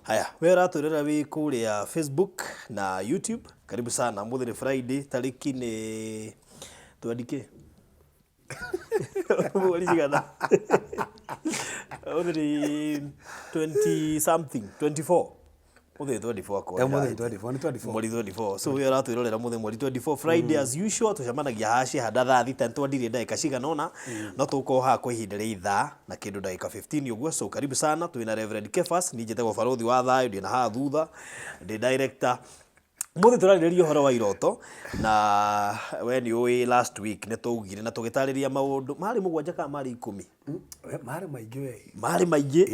Haya, we ũratwĩrora wĩ kũrĩa Facebook na YouTube, karibu sana. Ũmũthĩ nĩ Friday, tarĩki nĩ twendikĩ? Mweri cigana? Ũmũthĩ nĩ 20 something, 24. Ũmũthĩ nĩ 24 akorwo. Ũmũthĩ nĩ 24, nĩ 24. Mweri 24. So we ũratwĩrorera mũthĩ mweri 24 Friday as usual tũcemanagia haha Ciehanda thaa thita nĩtwandirie ndagĩka cigana ũna no tũgũkorwo haha kwa ihinda rĩa ithaa na kĩndũ ndagĩka 15 ũguo. So karibu sana, twĩna Reverend Kefas, niĩ njĩtagwo Barũthi wa Thayũ, ndĩ na haha thutha, ndĩ director. Ũmũthĩ tũrarĩrĩria ũhoro wa iroto na we nĩ ũĩ last week nĩ twaugire na tũgĩtarĩria maũndũ marĩ mũgwanja kana marĩ ikũmi. Marĩ maingĩ we. Marĩ maingĩ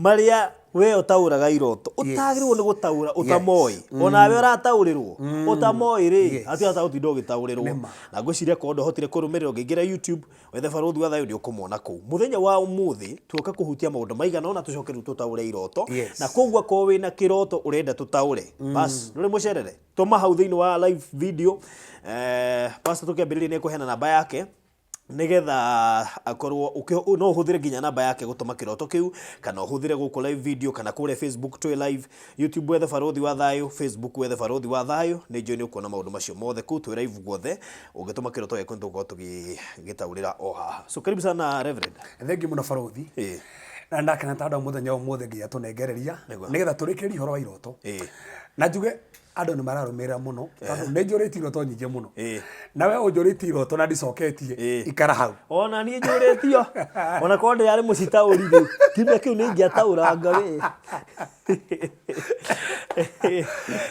marĩa we ũtaũraga iroto ũtagĩrĩirwo nĩ gũtaũra ũtamoĩ onawe ũrataũrĩrwo ũtamoĩ rĩ hatirĩ bata gũtinda ũgĩtaũrĩrwo. Na ngwĩciria korwo ndwahotire kũrũmĩrĩra ũngĩingĩra YouTube wethe Barũthi wa Thayũ nĩ ũkũmona kũu. Mũthenya wa ũmũthĩ tuoka kũhutia maũndũ maigana ũna tũcoke rĩu tũtaũre iroto. Na koguo akorwo wĩna kĩroto ũrenda tũtaũre, bas ndũrĩ mũcerere, tũma hau thĩinĩ wa live video. Pastor tũkĩambĩrĩria nĩ ekũheana namba yake nĩgetha akorwo no ũhũthĩre nginya namba yake gũtũma kĩroto kĩu, kana ũhũthĩre gũkũ live video kana kũrĩa Facebook twĩ live, YouTube wethe Barũthi wa Thayũ, Facebook wethe Barũthi wa Thayũ, nĩ njũĩ nĩ ũkuona maũndũ macio mothe kũu twĩ live guothe, ũngĩtũma kĩroto gĩaku nĩ tũgũkorwo tũgĩgĩtaũrĩra o haha. So karibu sana Reverend. Thengiũ mũno Barũthi. Na ndakena tondũ mũthenya wa ũmũthĩ Ngai atũnengereria nĩgetha tũrĩkĩrĩrie ũhoro wa iroto. Na njuge andũ nĩ mararũmĩrĩra mũno tondũ nĩ njũrĩtie iroto nyingĩ mũno. Na we ũnjũrĩtie iroto na ndicoketie, ikara hau. Ona niĩ njũrĩtio, ona korwo ndĩrarĩ mũcitaũri rĩ, kiumia kĩu nĩ ingĩataũranga we.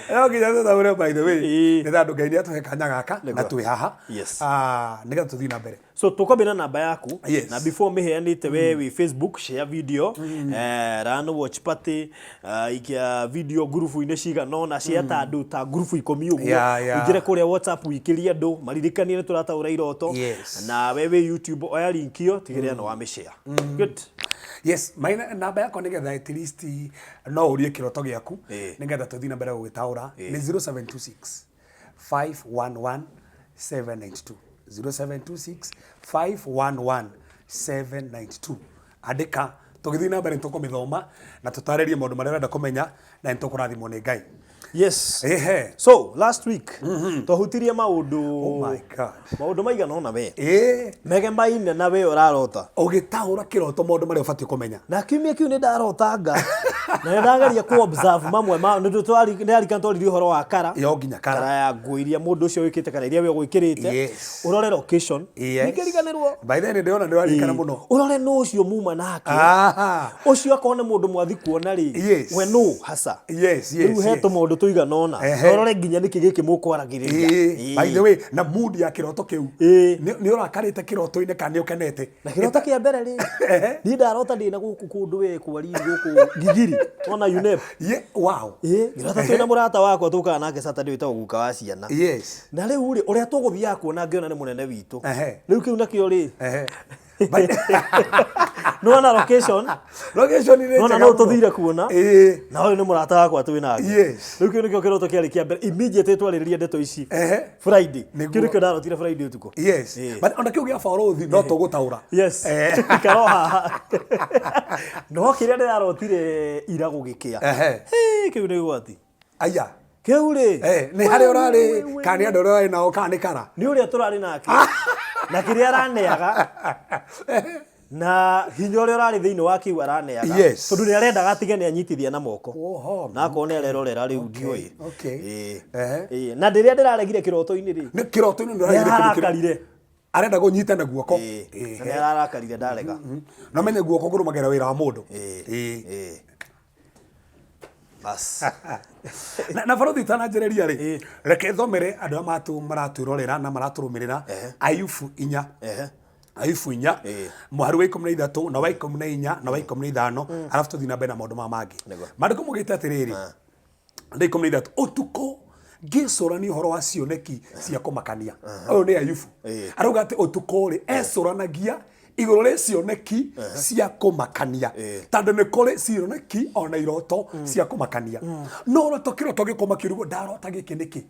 No nginya tũtaũre by the way, nĩ tondũ Ngai nĩ atũhe kanya gaka na twĩ haha. Nĩgetha tũthiĩ na mbere. So tũkwambia na namba yaku. Na before mĩheanĩte we wĩ Facebook share video, run watch party, ikia video ngurubu-inĩ cigana ũna, share ta andũ ta ngurubu ikũmi ũguo. Ũingĩre kũrĩa WhatsApp ũikĩrie andũ maririkanie nĩ tũrataũra iroto. Na we wĩ YouTube oya link ĩyo tigĩrĩra nĩ wamĩ share. Good. Yes, namba yakwa nĩgetha at least no ũrie kĩroto gĩaku nĩgetha tũthiĩ na mbere gũgĩtaũra nĩ 0726 511 792 0726 511 792. Andĩka, tũgĩthiĩ na mbere nĩ tũkũmĩthoma na tũtarĩrie maũndũ marĩa ũrenda kũmenya na nĩ tũkũrathimwo nĩ Ngai. Yes. Ehe. So last week twahutirie maũndũ. Oh my God. Maũndũ maigana ũna we. Megemaine na we ũrarota. Ũgĩtaũra kĩroto maũndũ marĩa ũbatiĩ kũmenya. Na kiumia kĩu nĩ ndarotanga. Na nĩ ndageria kũ observe mamwe ma nĩ twari nĩ ndarikana twaririe ũhoro wa kara. Yo nginya kara. Kara ya nguo iria mũndũ ũcio wĩkĩte kana iria we ũgwĩkĩrĩte. Ũrore location. Ndingĩriganĩrwo. By then ndĩrona ndĩraririkana mũno. Ũrore nũ ũcio muma nake. Ũcio akorwo nĩ mũndũ mwathi kuona rĩ. We nũ hasa. Rĩu he tũmaũndũ tũigana ũna. Ũrore nginya nĩkĩ gĩkĩ mũkwaragĩrĩria. By the way, na mood ya kĩroto kĩu. Nĩ ũrakarĩte kĩroto-inĩ kana nĩ ũkenete? Na kĩroto kĩa mbere rĩ, niĩ ndarota ndĩ na gũkũ kũndũ we kwa riri gũkũ Gigiri, wona UNEP. Wow. Ngĩrota twĩna mũrata wakwa tũkaga nake Saturday wĩtagwo guka wa ciana. Na rĩu rĩ, ũrĩa tũgũthiaga kuona ngĩona nĩ mũnene witũ. Rĩu kĩu nakĩo rĩ, Nĩwona location? Location nĩ Nĩwona njega no mũno. tũthire kuona? Na ũyũ nĩ mũrata wakwa twĩ nake. Rĩu kĩu nĩkĩo kĩroto kĩarĩ kĩa mbere immediately twarĩrĩria ndeto ici. Friday. Kĩu nĩkĩo ndarotire Friday ũtukũ. But ona kĩu gĩa barũthi no tũgũtaũra. Yes. Ikara o haha. No kĩrĩa ndĩrarotire ira gũgĩkĩa. Hĩ, kĩu nĩ ũgwati. Aya. Kĩu rĩ. Nĩ harĩa ũrarĩ, kana nĩ andũ arĩa ũrarĩ nao, kana nĩ kara? Nĩ ũrĩa tũrarĩ nake. Na kĩrĩa araneaga. Na hinya ũrĩa ũrarĩ thĩinĩ wa kĩu araneaga. Tondũ nĩ arendaga atige nĩ anyitithia na moko. Oho. Na akorwo nĩ arerorera rĩu ndiũĩ. Na rĩrĩa ndĩraregire kĩroto-inĩ rĩ. Nĩ kĩroto-inĩ nĩ ũraregire kĩndũ kĩrĩa. Nĩ arakarire. Arenda kũnyita na guoko. Na nĩ ararakarire ndarega. Na ũmenye guoko kũrũmagĩrĩra wĩra wa mũndũ. Bas. Na barothi itananjĩrĩria rĩ, reke thomere andũ arĩa maratwĩrorera na maratũrũmĩrĩra Ayubu inya. Ayubu inya, mũhari wa 13 na wa 14 na wa 15, arabu tũthiĩ na mbere na maũndũ maya mangĩ. Maandĩko maugĩte atĩrĩrĩ, na 13, ũtukũ ngĩcũrania ũhoro wa cioneki cia kũmakania. Ũyũ nĩ Ayubu. Arauga atĩ ũtukũ rĩ, ecũranagia Igũrũ rĩ cioneki cia kũmakania, tondũ nĩ kũrĩ cioneki ona iroto cia kũmakania. No ũroto kĩroto gĩkũmakia ũrigwo ndarota gĩkĩ nĩkĩ,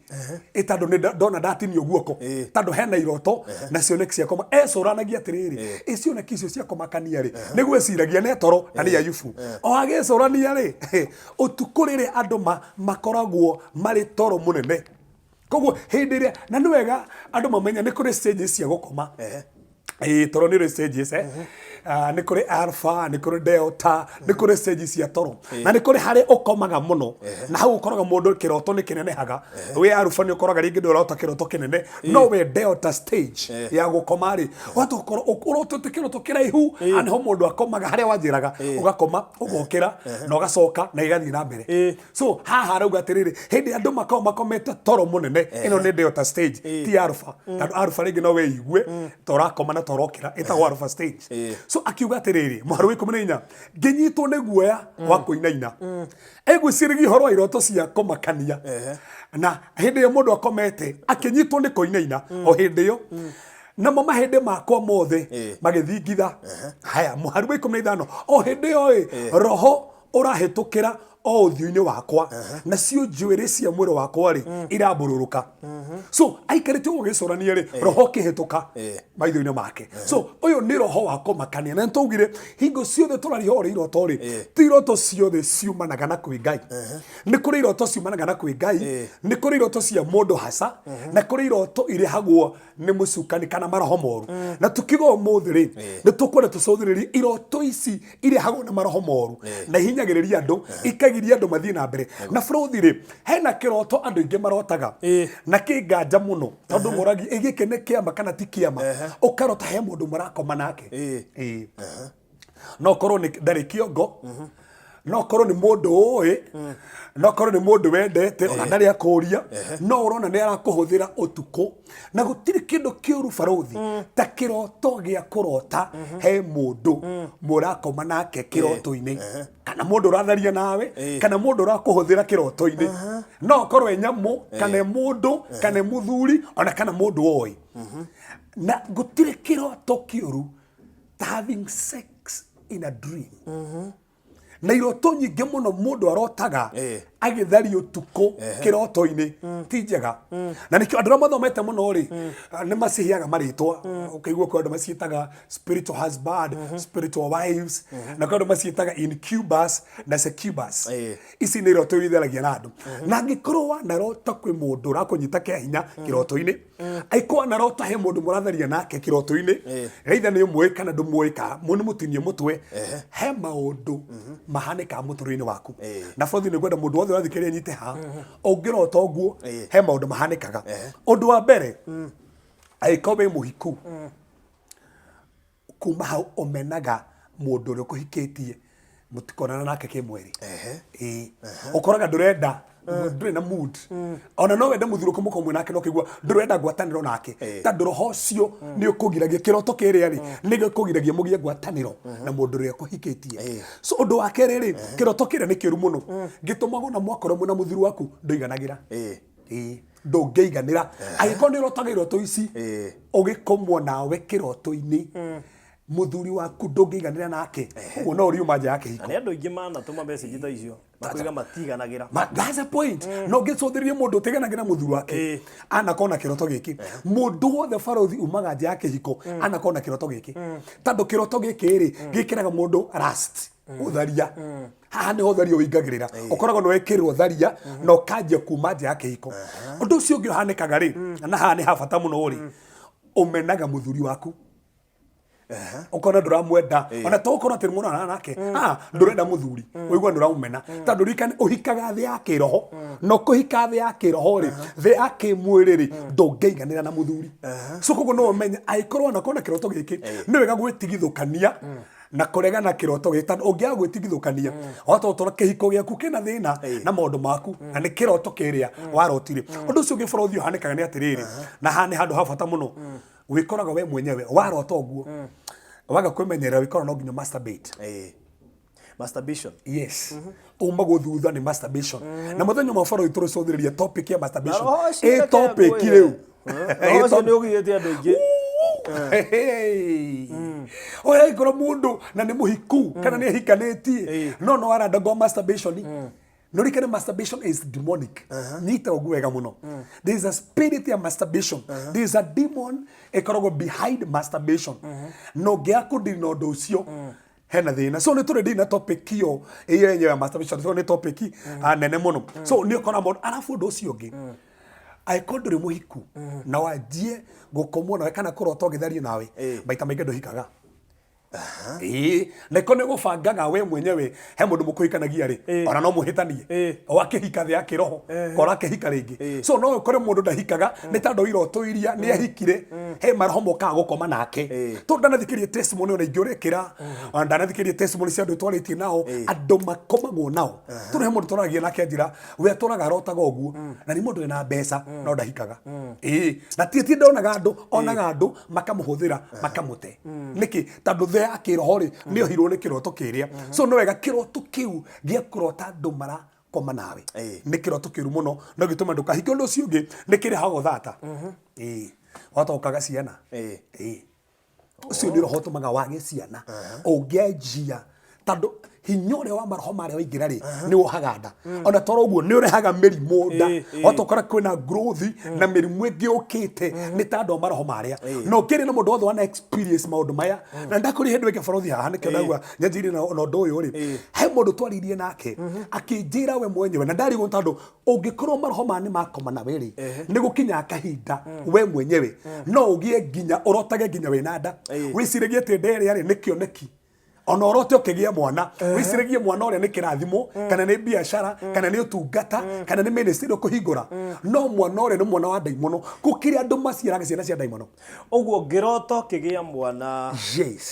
ĩ tondũ nĩ ndona ndatinio guoko, tondũ hena iroto na cioneki cia kũma ecũranagia atĩrĩrĩ, ĩ cioneki icio cia kũmakania rĩ, nĩ gwĩciragia nĩ toro na nĩ Ayubu o agĩcũrania rĩ, ũtukũ rĩrĩa andũ makoragwo marĩ toro mũnene. Koguo hĩndĩ ĩrĩa, na nĩ wega andũ mamenya nĩ kũrĩ stages cia gũkoma. Ĩĩ, toro nĩ ũrĩ stages, eh? Ah, nĩ kũrĩ alpha, nĩ kũrĩ delta, nĩ kũrĩ stages cia toro. Na nĩ kũrĩ harĩa ũkomaga mũno, na hau ũkoraga mũndũ kĩroto nĩ kĩnenehaga. Wĩ alpha nĩ ũkoraga rĩngĩ ndũrota kĩroto kĩnene, no wĩ delta stage ya gũkoma rĩ, wahota gũkorwo ũrotete kĩroto kĩraihu, haha nĩho mũndũ akomaga harĩa wanjĩraga, ũgakoma, ũgokĩra, na ũgacoka, na gĩgathiĩ na mbere. So haha arauga atĩrĩrĩ, hĩndĩ andũ makoragwo makomete toro mũnene, ĩno nĩ delta stage, ti alpha, tondũ alpha rĩngĩ no wĩigue ta ũrakoma na ta ũrokĩra, ĩtagwo alpha stage. So akiuga atĩrĩrĩ, mũhari wa 14, ngĩnyitwo nĩ guoya wa kũinaina, egwĩciragia ũhoro wa iroto cia kũmakania, na hĩndĩ ĩyo mũndũ akomete akĩnyitwo nĩ kũinaina o hĩndĩ ĩyo, namo mahĩndĩ makwa mothe magĩthingitha. Haya, mũhari wa 15, o hĩndĩ ĩyo ĩ roho ũrahĩtũkĩra o ũthiũ-inĩ wakwa, nacio njuĩrĩ cia mwĩrĩ wakwa rĩ irambũrũrũka. So aikarĩte ũguo gĩcũrania rĩ, roho ũkĩhĩtũka maitho-inĩ make. So ũyũ nĩ roho wa kũmakania, na nĩtwaugire hingo ciothe tũraria ũhoro iroto rĩ, ti iroto ciothe ciumanaga na kwĩ Ngai. Nĩ kũrĩ iroto ciumanaga na kwĩ Ngai, nĩ kũrĩ iroto cia mũndũ haca, na kũrĩ iroto irehagwo nĩ mũcukani kana maroho moru. Na tukiuga ũmũthĩ rĩ, nĩ tũkwenda tũcũthĩrĩrie iroto ici irehagwo nĩ maroho moru na ihinyagĩrĩria andũ, ikagiria andũ mathiĩ na mbere. Na bũrũthi rĩ, hena kĩroto andũ aingĩ marotaga na kĩnganja mũno, tondũ mũragi ĩ gĩkĩ nĩ kĩama kana ti kĩama? Ũkarota he mũndũ mũrakoma nake. No korwo nĩ ndarĩ kĩongo, no korwo nĩ mũndũ ũĩ, no korwo nĩ mũndũ wendete ona ndarĩ akũria, no ũrona nĩ arakũhũthĩra ũtukũ. Na gũtirĩ kĩndũ kĩũru barũthi ta kĩroto gĩa kũrota he mũndũ mũrakoma nake kĩroto-inĩ, kana mũndũ ũratharia nawe, kana mũndũ ũrakũhũthĩra kĩroto-inĩ. No akorwo e nyamũ, kana e mũndũ, kana e mũthuri, ona kana mũndũ oĩ. Na gũtirĩ kĩroto kĩũru ta having sex in a dream. Na iroto nyingĩ mũno mũndũ arotaga agĩtharia ũtukũ kĩroto-inĩ ti njega. Na nĩkĩo andũ arĩa mathomete mũno rĩ, nĩ maciheaga marĩtwa. Ũkaigua kwĩ andũ maciĩtaga spiritual husband, spiritual wives, na kwĩ andũ maciĩtaga incubus na succubus. Ici nĩ iroto iria itharagia na andũ. Na angĩkorwo wanarota kwĩ mũndũ ũrakũnyita kĩa hinya kĩroto-inĩ, angĩkorwo wanarota he mũndũ mũratharia nake kĩroto-inĩ, either nĩ ũmũĩ kana ndũmũĩ, ka nĩ mũtinie mũtwe, he maũndũ mahanĩkaga mũtũrĩre-inĩ waku. Na borithi nĩ ngwenda mũndũ wothe ũrathikĩrĩria nyite haha, ũngĩrota ũguo he maũndũ mahanĩkaga. Ũndũ wa mbere, angĩkorwo wĩ mũhiku, kuma hau ũmenaga mũndũ ũrĩa ũkũhikĩtie, mũtikonana nake kĩmwĩrĩ. Ĩĩ, ũkoraga ndũrenda, ndũrĩ na mood, ona no wende mũthuri ũkũ mũkorwo mwĩ nake, no kĩigua ndũrenda ngwatanĩro nake, tondũ roho ũcio nĩ ũkũgiragia kĩroto kĩrĩa rĩ, nĩ gĩkũgiragia mũgĩe ngwatanĩro na mũndũ ũrĩa ũkũhikĩtie. So ũndũ wa kerĩ rĩ, kĩroto kĩrĩa nĩ kĩũru mũno, gĩtũmaga ona mwakorwo mwĩna mũthuri waku ndũiganagĩra. Ĩĩ, ndũngĩiganĩra angĩkorwo nĩ ũrotaga iroto ici ũgĩkomwo nawe kĩroto-inĩ, mũthuri waku ndũngĩiganĩra nake, ũguo no ũriuma nja ya kĩhiko. Na nĩ andũ aingĩ manatũma message ta icio makoiga matiganagĩra. That's the point. No ngĩcũthĩrĩrie mũndũ ũtiganagĩra mũthuri wake anakorwo na kĩroto gĩkĩ. Mũndũ wothe barothi umaga nja ya kĩhiko anakorwo na kĩroto gĩkĩ, tondũ kĩroto gĩkĩ rĩ, gĩkĩraga mũndũ lust, ũtharia. Haha nĩho ũtharia ũingagĩrĩra, ũkoragwo nĩ wekĩrwo tharia na ũkanjia kuma nja ya kĩhiko. Ũndũ ũcio ũngĩ ũhanĩkaga rĩ, na haha nĩ ha bata mũno rĩ, ũmenaga mũthuri waku, ũkona ndũramwenda, ona to ũkorwo atĩ mũrarana nake, ah, ndũrenda mũthuri, ũigua ndũramũmena, tondũ ririkane ũhikaga thĩ ya kĩroho. Na ũkũhika thĩ ya kĩroho rĩ, thĩ ya kĩmwĩrĩ rĩ, ndũngĩiganĩra na mũthuri. So koguo no ũmenye angĩkorwo onakorwo na kĩroto gĩkĩ, nĩ wega gwĩtigithũkania na kũregana kĩroto gĩkĩ, tondũ ũngĩaga gwĩtigithũkania wahota gũtwara kĩhiko gĩaku kĩna thĩna na maũndũ maku, na nĩ kĩroto kĩrĩa warotire. Ũndũ ũcio ũngĩ bũrũthi ũhanĩkaga nĩ atĩrĩrĩ, na haha nĩ handũ ha bata mũno, wĩkoraga we mwenyewe warota ũguo, waga kwĩmenyerera, wĩkoraga no nginya masturbate. Masturbation. Yes, umagwo thutha nĩ masturbation. Na mũthenya ũmwe bũrũri tũrĩcũthĩrĩria topic ya masturbation. Na roho ũcio Ĩ reke topic ngwĩre. rĩu. Roho ũcio nĩ ũgirĩte andũ aingĩ. Ũragĩkorwo mũndũ na nĩ mũhiku kana nĩ ahikanĩtie, no no arandagwo masturbation. No rikane, masturbation is demonic. Nyita ũguo wega mũno. There is a spirit ya masturbation. There is a demon ĩkoragwo behind masturbation. Na ũngĩaga kũndiri na ũndũ ũcio, hena thĩna. So nĩ tũrĩ ndiri na topic ĩyo ĩyo yenyewe ya masturbation. So nĩ topic nene mũno. So nĩ ũkora mũndũ arabu ũndũ ũcio ũngĩ, angĩkorwo ndũrĩ mũhiku na wanjie gũkomwo nawe kana kũrota ũgĩthario nawe, maita maingĩ ndũhikaga. Ĩĩ, na ĩkorwo nĩ gũbangaga we mwenyewe he mũndũ mũkũhikanagia rĩ, ona no mũhĩtanie. Wakĩhika thĩ ya kĩroho, kora akĩhika rĩngĩ. So no ũkore mũndũ ndahikaga nĩ tondũ iroto iria nĩ ahikire, he maroho mokaga gũkoma nake. Tondũ ndanathikĩrĩria testimony ona ingĩ ũrekĩra, ona ndanathikĩrĩria testimony cia andũ twarĩtie nao, andũ makomagwo nao. Tondũ he mũndũ tũragia nake anjĩra we atũraga arotaga ũguo, na nĩ mũndũ wĩna mbeca no ndahikaga. Ĩĩ, na ti ndonaga andũ, onaga andũ makamũhũthĩra, makamũte. Nĩkĩ? Tondũ the ya kĩroho rĩ, nĩ ohirwo nĩ kĩroto kĩrĩa. So nĩ wega kĩroto kĩu gĩa kũrota andũ marakoma nawe nĩ kĩroto kĩũru mũno, no gĩtũme ndũkahike. Ũndũ ũcio ũngĩ, nĩ kĩrehaga ũthata. Ĩĩ, wahota gũkaga ciana. Ĩĩ, ũcio nĩ roho ũtũmaga wage ciana ũngĩanjia, tondũ hinya ũrĩa wa maroho marĩa waingĩra rĩ, nĩ wohaga nda. Ona toro ũguo nĩ ũrehaga mĩrimũ nda. Wahota ũkora kwĩna growth na mĩrimũ ĩngĩ yũkĩte nĩ tondũ wa maroho marĩa. Na ũkĩrĩ na mũndũ wothe wana experience maũndũ maya, na ndakũrĩ hĩndĩ wĩke borothi haha, nĩkĩo ndaigua nyanjirie na ũndũ ũyũ rĩ, he mũndũ twaririe nake akĩnjĩra we mwenyewe na ndarigwo, tondũ ũngĩkorwo maroho maya nĩ makoma nawe rĩ, nĩ gũkinyaga kahinda we mwenyewe no ũgĩe nginya ũrotage nginya wĩna nda, wĩciragie atĩ nda ĩrĩa rĩ nĩ kĩoneki, ona ũrote ũkĩgĩa mwana, wĩciragie mwana ũrĩa nĩ kĩrathimo, kana nĩ biacara, kana nĩ ũtungata, kana nĩ ministry ũkũhingũra, no mwana ũrĩa nĩ mwana wa ndaimono. Gũkĩrĩ andũ maciaraga ciana cia ndaimono. Ũguo ngĩrota ũkĩgĩa mwana,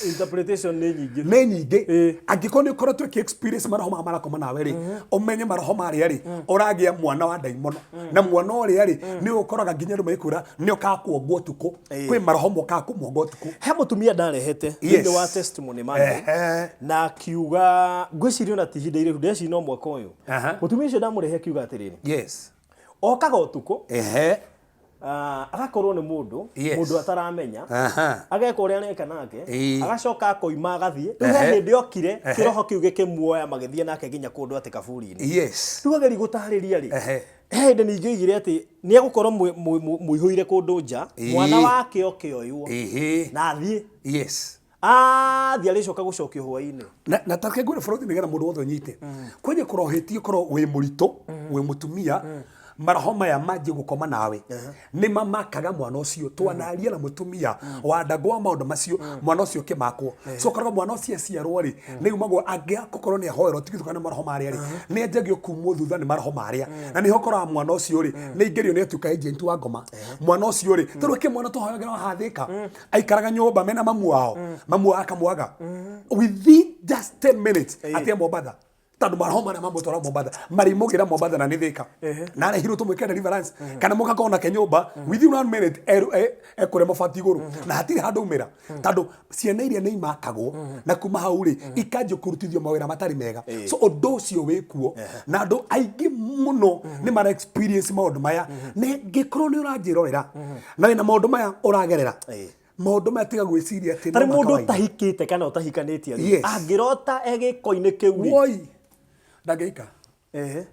interpretation nĩ nyingĩ. Nĩ nyingĩ. Angĩkorwo nĩ ũkoretwo ũkĩ experience maroho maya marakoma nawe rĩ, ũmenye maroho marĩa rĩ, ũragĩa mwana wa ndaimono, na mwana ũrĩa rĩ, nĩ ũkoraga nginya andũ magĩkwĩra nĩ ũkaga kuongwo ũtukũ. Kwĩ maroho mokaga kũmuonga ũtukũ. He mũtumia ndarehete thĩinĩ wa testimony Monday, na akiuga, ngwĩciria ona ti ihinda iraihu, ndĩreciria no mwaka ũyũ. Mũtumia ũcio ndamũrehe akiuga atĩrĩrĩ, okaga ũtukũ, agakorwo nĩ mũndũ mũndũ ataramenya, ageka ũrĩa areka nake, agacoka akoima agathiĩ. Rĩu he hĩndĩ okire, kĩroho kĩu gĩkĩmuoya, magĩthiĩ nake nginya kũndũ atĩ kaburi-inĩ. Rĩu ageria gũtarĩria rĩ, he hĩndĩ ningĩ oigire atĩ nĩ egũkorwo mũihũire kũndũ nja, mwana wake oke oywo na athiĩ. Athiĩ arĩcoka gũcokio hwaĩ-inĩ. Na ta reke ngwĩre bũrũri, nĩgetha mũndũ wothe ũnyite kwenye kũrohĩtie, ũkorwo wĩ mũritũ, wĩ mũtumia, maroho maya manjie gũkoma nawe, nĩ mamakaga mwana ũcio. Twanaria na mũtumia wa ndangwa maũndũ macio, mwana ũcio ũkĩmakwo. So ũkoraga mwana ũcio aciarwo rĩ, nĩ umagwo angĩaga gũkorwo nĩ ahoerwo tigithũkana nĩ maroho marĩa rĩ, nĩ anjagio kumwo thutha nĩ maroho marĩa, na nĩho ũkoraga mwana ũcio rĩ, nĩ aingĩrio, nĩ atuĩka agent wa ngoma mwana ũcio rĩ. Tondũ kĩ mwana tũhoyagĩra wahathĩka aikaraga nyũmba mena mamu wao, mamu wao akamwaga within just 10 minutes atia Mombatha, tondũ maroho marĩa mamũtwara Mombatha marimũgĩra Mombatha na nĩ Thĩka, na arehirwo tũmwĩke deliverance, kana mũgakorwo nake nyũmba, within one minute ekũrĩa mabati igũrũ na hatirĩ handũ umĩra, tondũ ciana iria nĩ imakagwo na kuma hau rĩ, ikanjia kũrutithio mawĩra matarĩ mega. So ũndũ ũcio wĩ kuo, na andũ aingĩ mũno nĩ mara experience maũndũ maya. Nĩ ngĩkorwo nĩ ũranjĩrorera na wĩna maũndũ maya ũragerera, maũndũ maya, tiga gwĩciria atĩ no tarĩ ma mũndũ kawaida. Ũtahikĩte kana ũtahikanĩtie rĩ, angĩrota e gĩko-inĩ kĩu rĩ, Woi, ndangĩhika.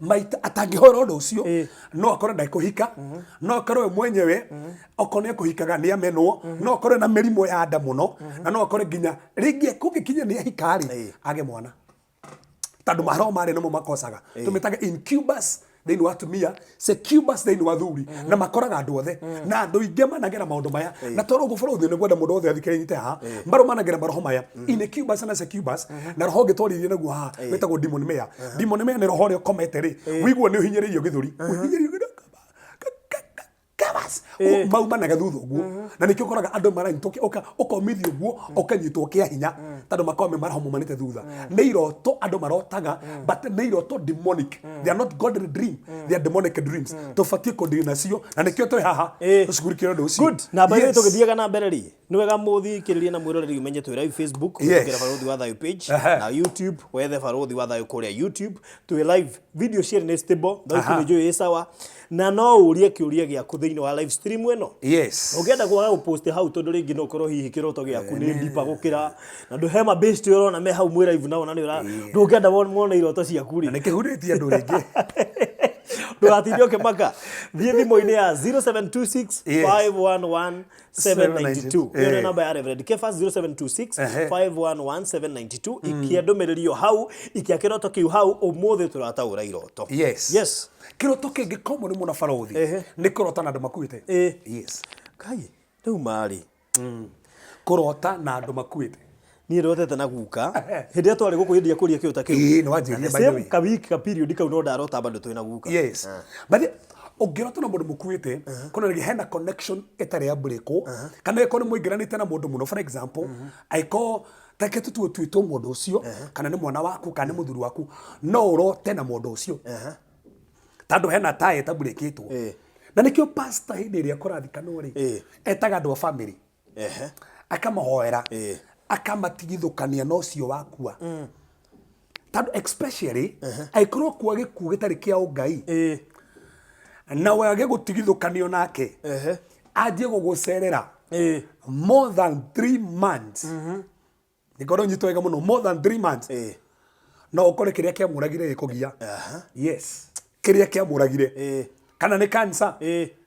Maita atangĩhoera ũndũ ũcio, no akorwo ndekũhika, no akorwo we mwenyewe okorwo nĩ ekũhikaga nĩ amenwo, no akorwo na mĩrimũ ya nda mũno, na no akore nginya rĩngĩ kũngĩkinya nĩ ahika rĩ, age mwana, tondũ maroho marĩa nĩmo makocaga. Tũmĩtaga incubus thĩinĩ wa atumia, succubus thĩinĩ wa thuri, na makoraga andũ othe, na andũ aingĩ managera maũndũ maya. Na tondũ ũguo bũrũri nĩ ngwenda mũndũ wothe athikĩrĩrie nyite haha, marũ managera maroho maya, incubus na succubus. Na roho ũngĩ twaririe naguo haha wĩtagwo demon mare. Demon mare nĩ roho ũrĩa ũkomete rĩ, wĩiguo nĩ ũhinyĩrĩirio gĩthũri, ũhinyĩrĩirio kabas maumanaga thutha ũguo, na nĩkĩo ũkoraga andũ maranyitwo, ũkomithio ũguo, ũkanyitwo kĩa hinya, tondũ makoragwo me maroho maumanĩte thutha. Nĩ iroto andũ marotaga, but nĩ iroto demonic. They are not godly dream, they are demonic dreams. Tũbatiĩ kũndiri nacio, na nĩkĩo twĩ haha tũcugurikĩre ũndũ ũcio. Good. Na by the way, tũgĩthiaga na mbere rĩ, Nĩ wega mũthikĩrĩria na mwĩroreri ũmenye twĩ live Facebook, Yes. kũhĩtũkĩra Barũthi wa Thayũ page, na YouTube, wethe Barũthi wa Thayũ kũrĩa YouTube. Twĩ live, video cierĩ nĩ stable, thauti nĩ njũĩ ĩ sawa, na no ũrie kĩũria gĩaku thĩinĩ wa live stream ĩno. Ũngĩenda kwaga gũpost hau tondũ rĩngĩ no ũkorwo hihi kĩroto gĩaku nĩ deeper gũkĩra na ndũ he mabest ũrona me hau mwĩ live nao na nĩ ũra ndũngĩenda mone iroto ciaku rĩ. Na nĩ kĩhurĩtie andũ rĩngĩ. Ndũgatinde ũkĩmaka. Thiĩ thimũ-inĩ ya 0726 511 792. Ĩyo nĩ namba ya Reverend Kefas 0726 511 792. Ikia ndũmĩrĩri ĩyo hau, ikia kĩroto kĩu hau, ũmũthĩ tũrataũra iroto. Yes. Kĩroto kĩngĩ common mũno barũthi nĩ kũrota na andũ makuĩte. Kai, rĩu marĩ. Kũrota na andũ makuĩte. Niĩ ndotete na guka hĩndĩ ĩrĩa twarĩ gũkũ hĩndĩ ya kũria kĩo ta kĩu. Ĩĩ, nĩ wanjĩrire, Na the by the same way. ka week ka period kau no ndarota bado twĩ na guka. Yes. But ũngĩrota na mũndũ mũkuĩte kũna rĩngĩ hena connection ĩtarĩ ya breakwo kana ĩkorwo nĩ mũingĩranĩte na mũndũ mũno for example angĩkorwo tareke tũtue tuĩtwo mũndũ ũcio kana nĩ mwana waku kana nĩ mũthuri waku no ũrote na mũndũ ũcio tondũ hena tie ĩtabreakĩtwo na nĩkĩo pastor hĩndĩ ĩrĩa kũrathikanwo rĩ etaga andũ a family akamahoera akamatigithũkania na ũcio wakua tondũ especially angĩkorwo akua gĩkuũ gĩtarĩ kĩa ũngai na wage gũtigithũkanio nake anjie gũgũcerera more than 3 months, nĩkorwo nyitwo wega mũno, more than 3 months, no ũkore kĩrĩa kĩamũragire gĩkũgia. Yes, kĩrĩa kĩamũragire, kana nĩ cancer,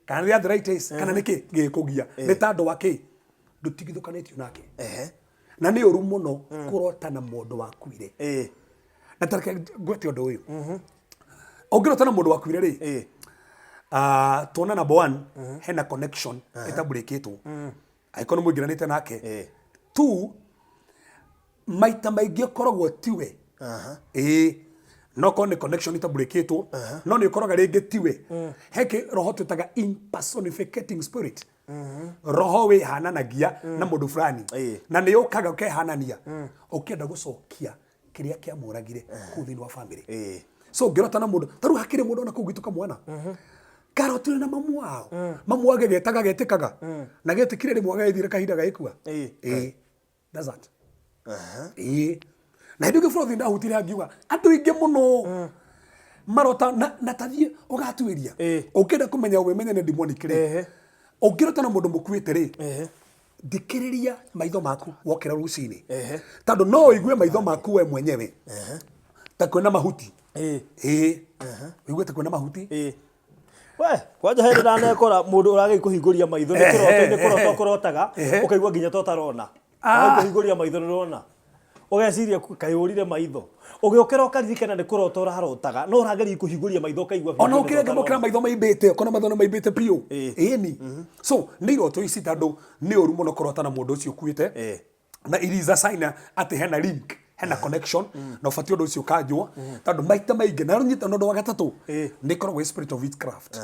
kana nĩ arthritis, kana nĩ kĩ gĩkũgia, nĩ tondũ wa kĩ ndũtigithũkanĩtio nake. Na nĩ ũru mũno kũrota na mũndũ wakuire. Na tareke ngwete ũndũ ũyũ, ũngĩrota na mũndũ wakuire rĩ, ah, tuona number one hena connection ĩtabũrĩkĩtwo angĩkorwo nĩ mũingĩranĩte nake. Two, maita maingĩ ũkoragwo tiwe, ĩĩ, no korwo nĩ connection ĩtabũrĩkĩtwo, no nĩ ũkoraga rĩngĩ tiwe, he kĩ roho twĩtaga impersonificating spirit, roho wĩhananagia na mũndũ fulani, na nĩ ũkaga ũkehanania ũkĩenda gũcokia kĩrĩa kĩamũragire kũu thĩinĩ wa family. So ũngĩrota na mũndũ ta rĩu, hakĩrĩ mũndũ ona kũu gwitũ kamwana karotire na mamu wao, mamu wake getaga getĩkaga na getĩkire rĩmwe agagĩthire kahinda gagĩkua. Ĩĩ, that's that. Ĩĩ, na hĩndĩ ĩngĩ bũrũri ndahutire angiuga andũ aingĩ mũno marota na tathiĩ ũgatuĩria. Ũngĩenda kũmenya wĩmenye nĩ demonic rĩ, ũngĩrota na mũndũ mũkuĩte rĩ, thikĩrĩria maitho maku wokĩra rũcinĩ, tondũ no ũigue maitho maku we mwenyewe ta kwĩna mahuti. Ĩĩ, ũigue ta kwĩna mahuti. We, kwanja hĩndĩ ndanekora mũndũ ũragei kũhingũria maitho nĩ kĩroto-inĩ, kũrota ũkũrotaga ũkaigua nginya ta ũtarona. Kũhingũria maitho ndũrona, ũgeciria kaĩ ũrire maitho, ũgĩũkĩra ũkaririkana nĩ kũrota ũrarotaga, no ũrageria kũhingũria maitho ũkaigua ona biũ nĩ ũkĩrenge ta mokĩra ũtarona. Maitho maimbĩte, ũkona maitho nĩ maimbĩte biũ. Ĩni so nĩ iroto ici tondũ nĩ ũru mũno kũrota na mũndũ ũcio ũkuĩte, na it is a sign atĩ hena link, hena connection, na ũbatiĩ ũndũ ũcio ũkanjwo tondũ maita maingĩ na nyita. Na ũndũ wa gatatũ nĩ ĩkoragwo ĩ spirit of witchcraft.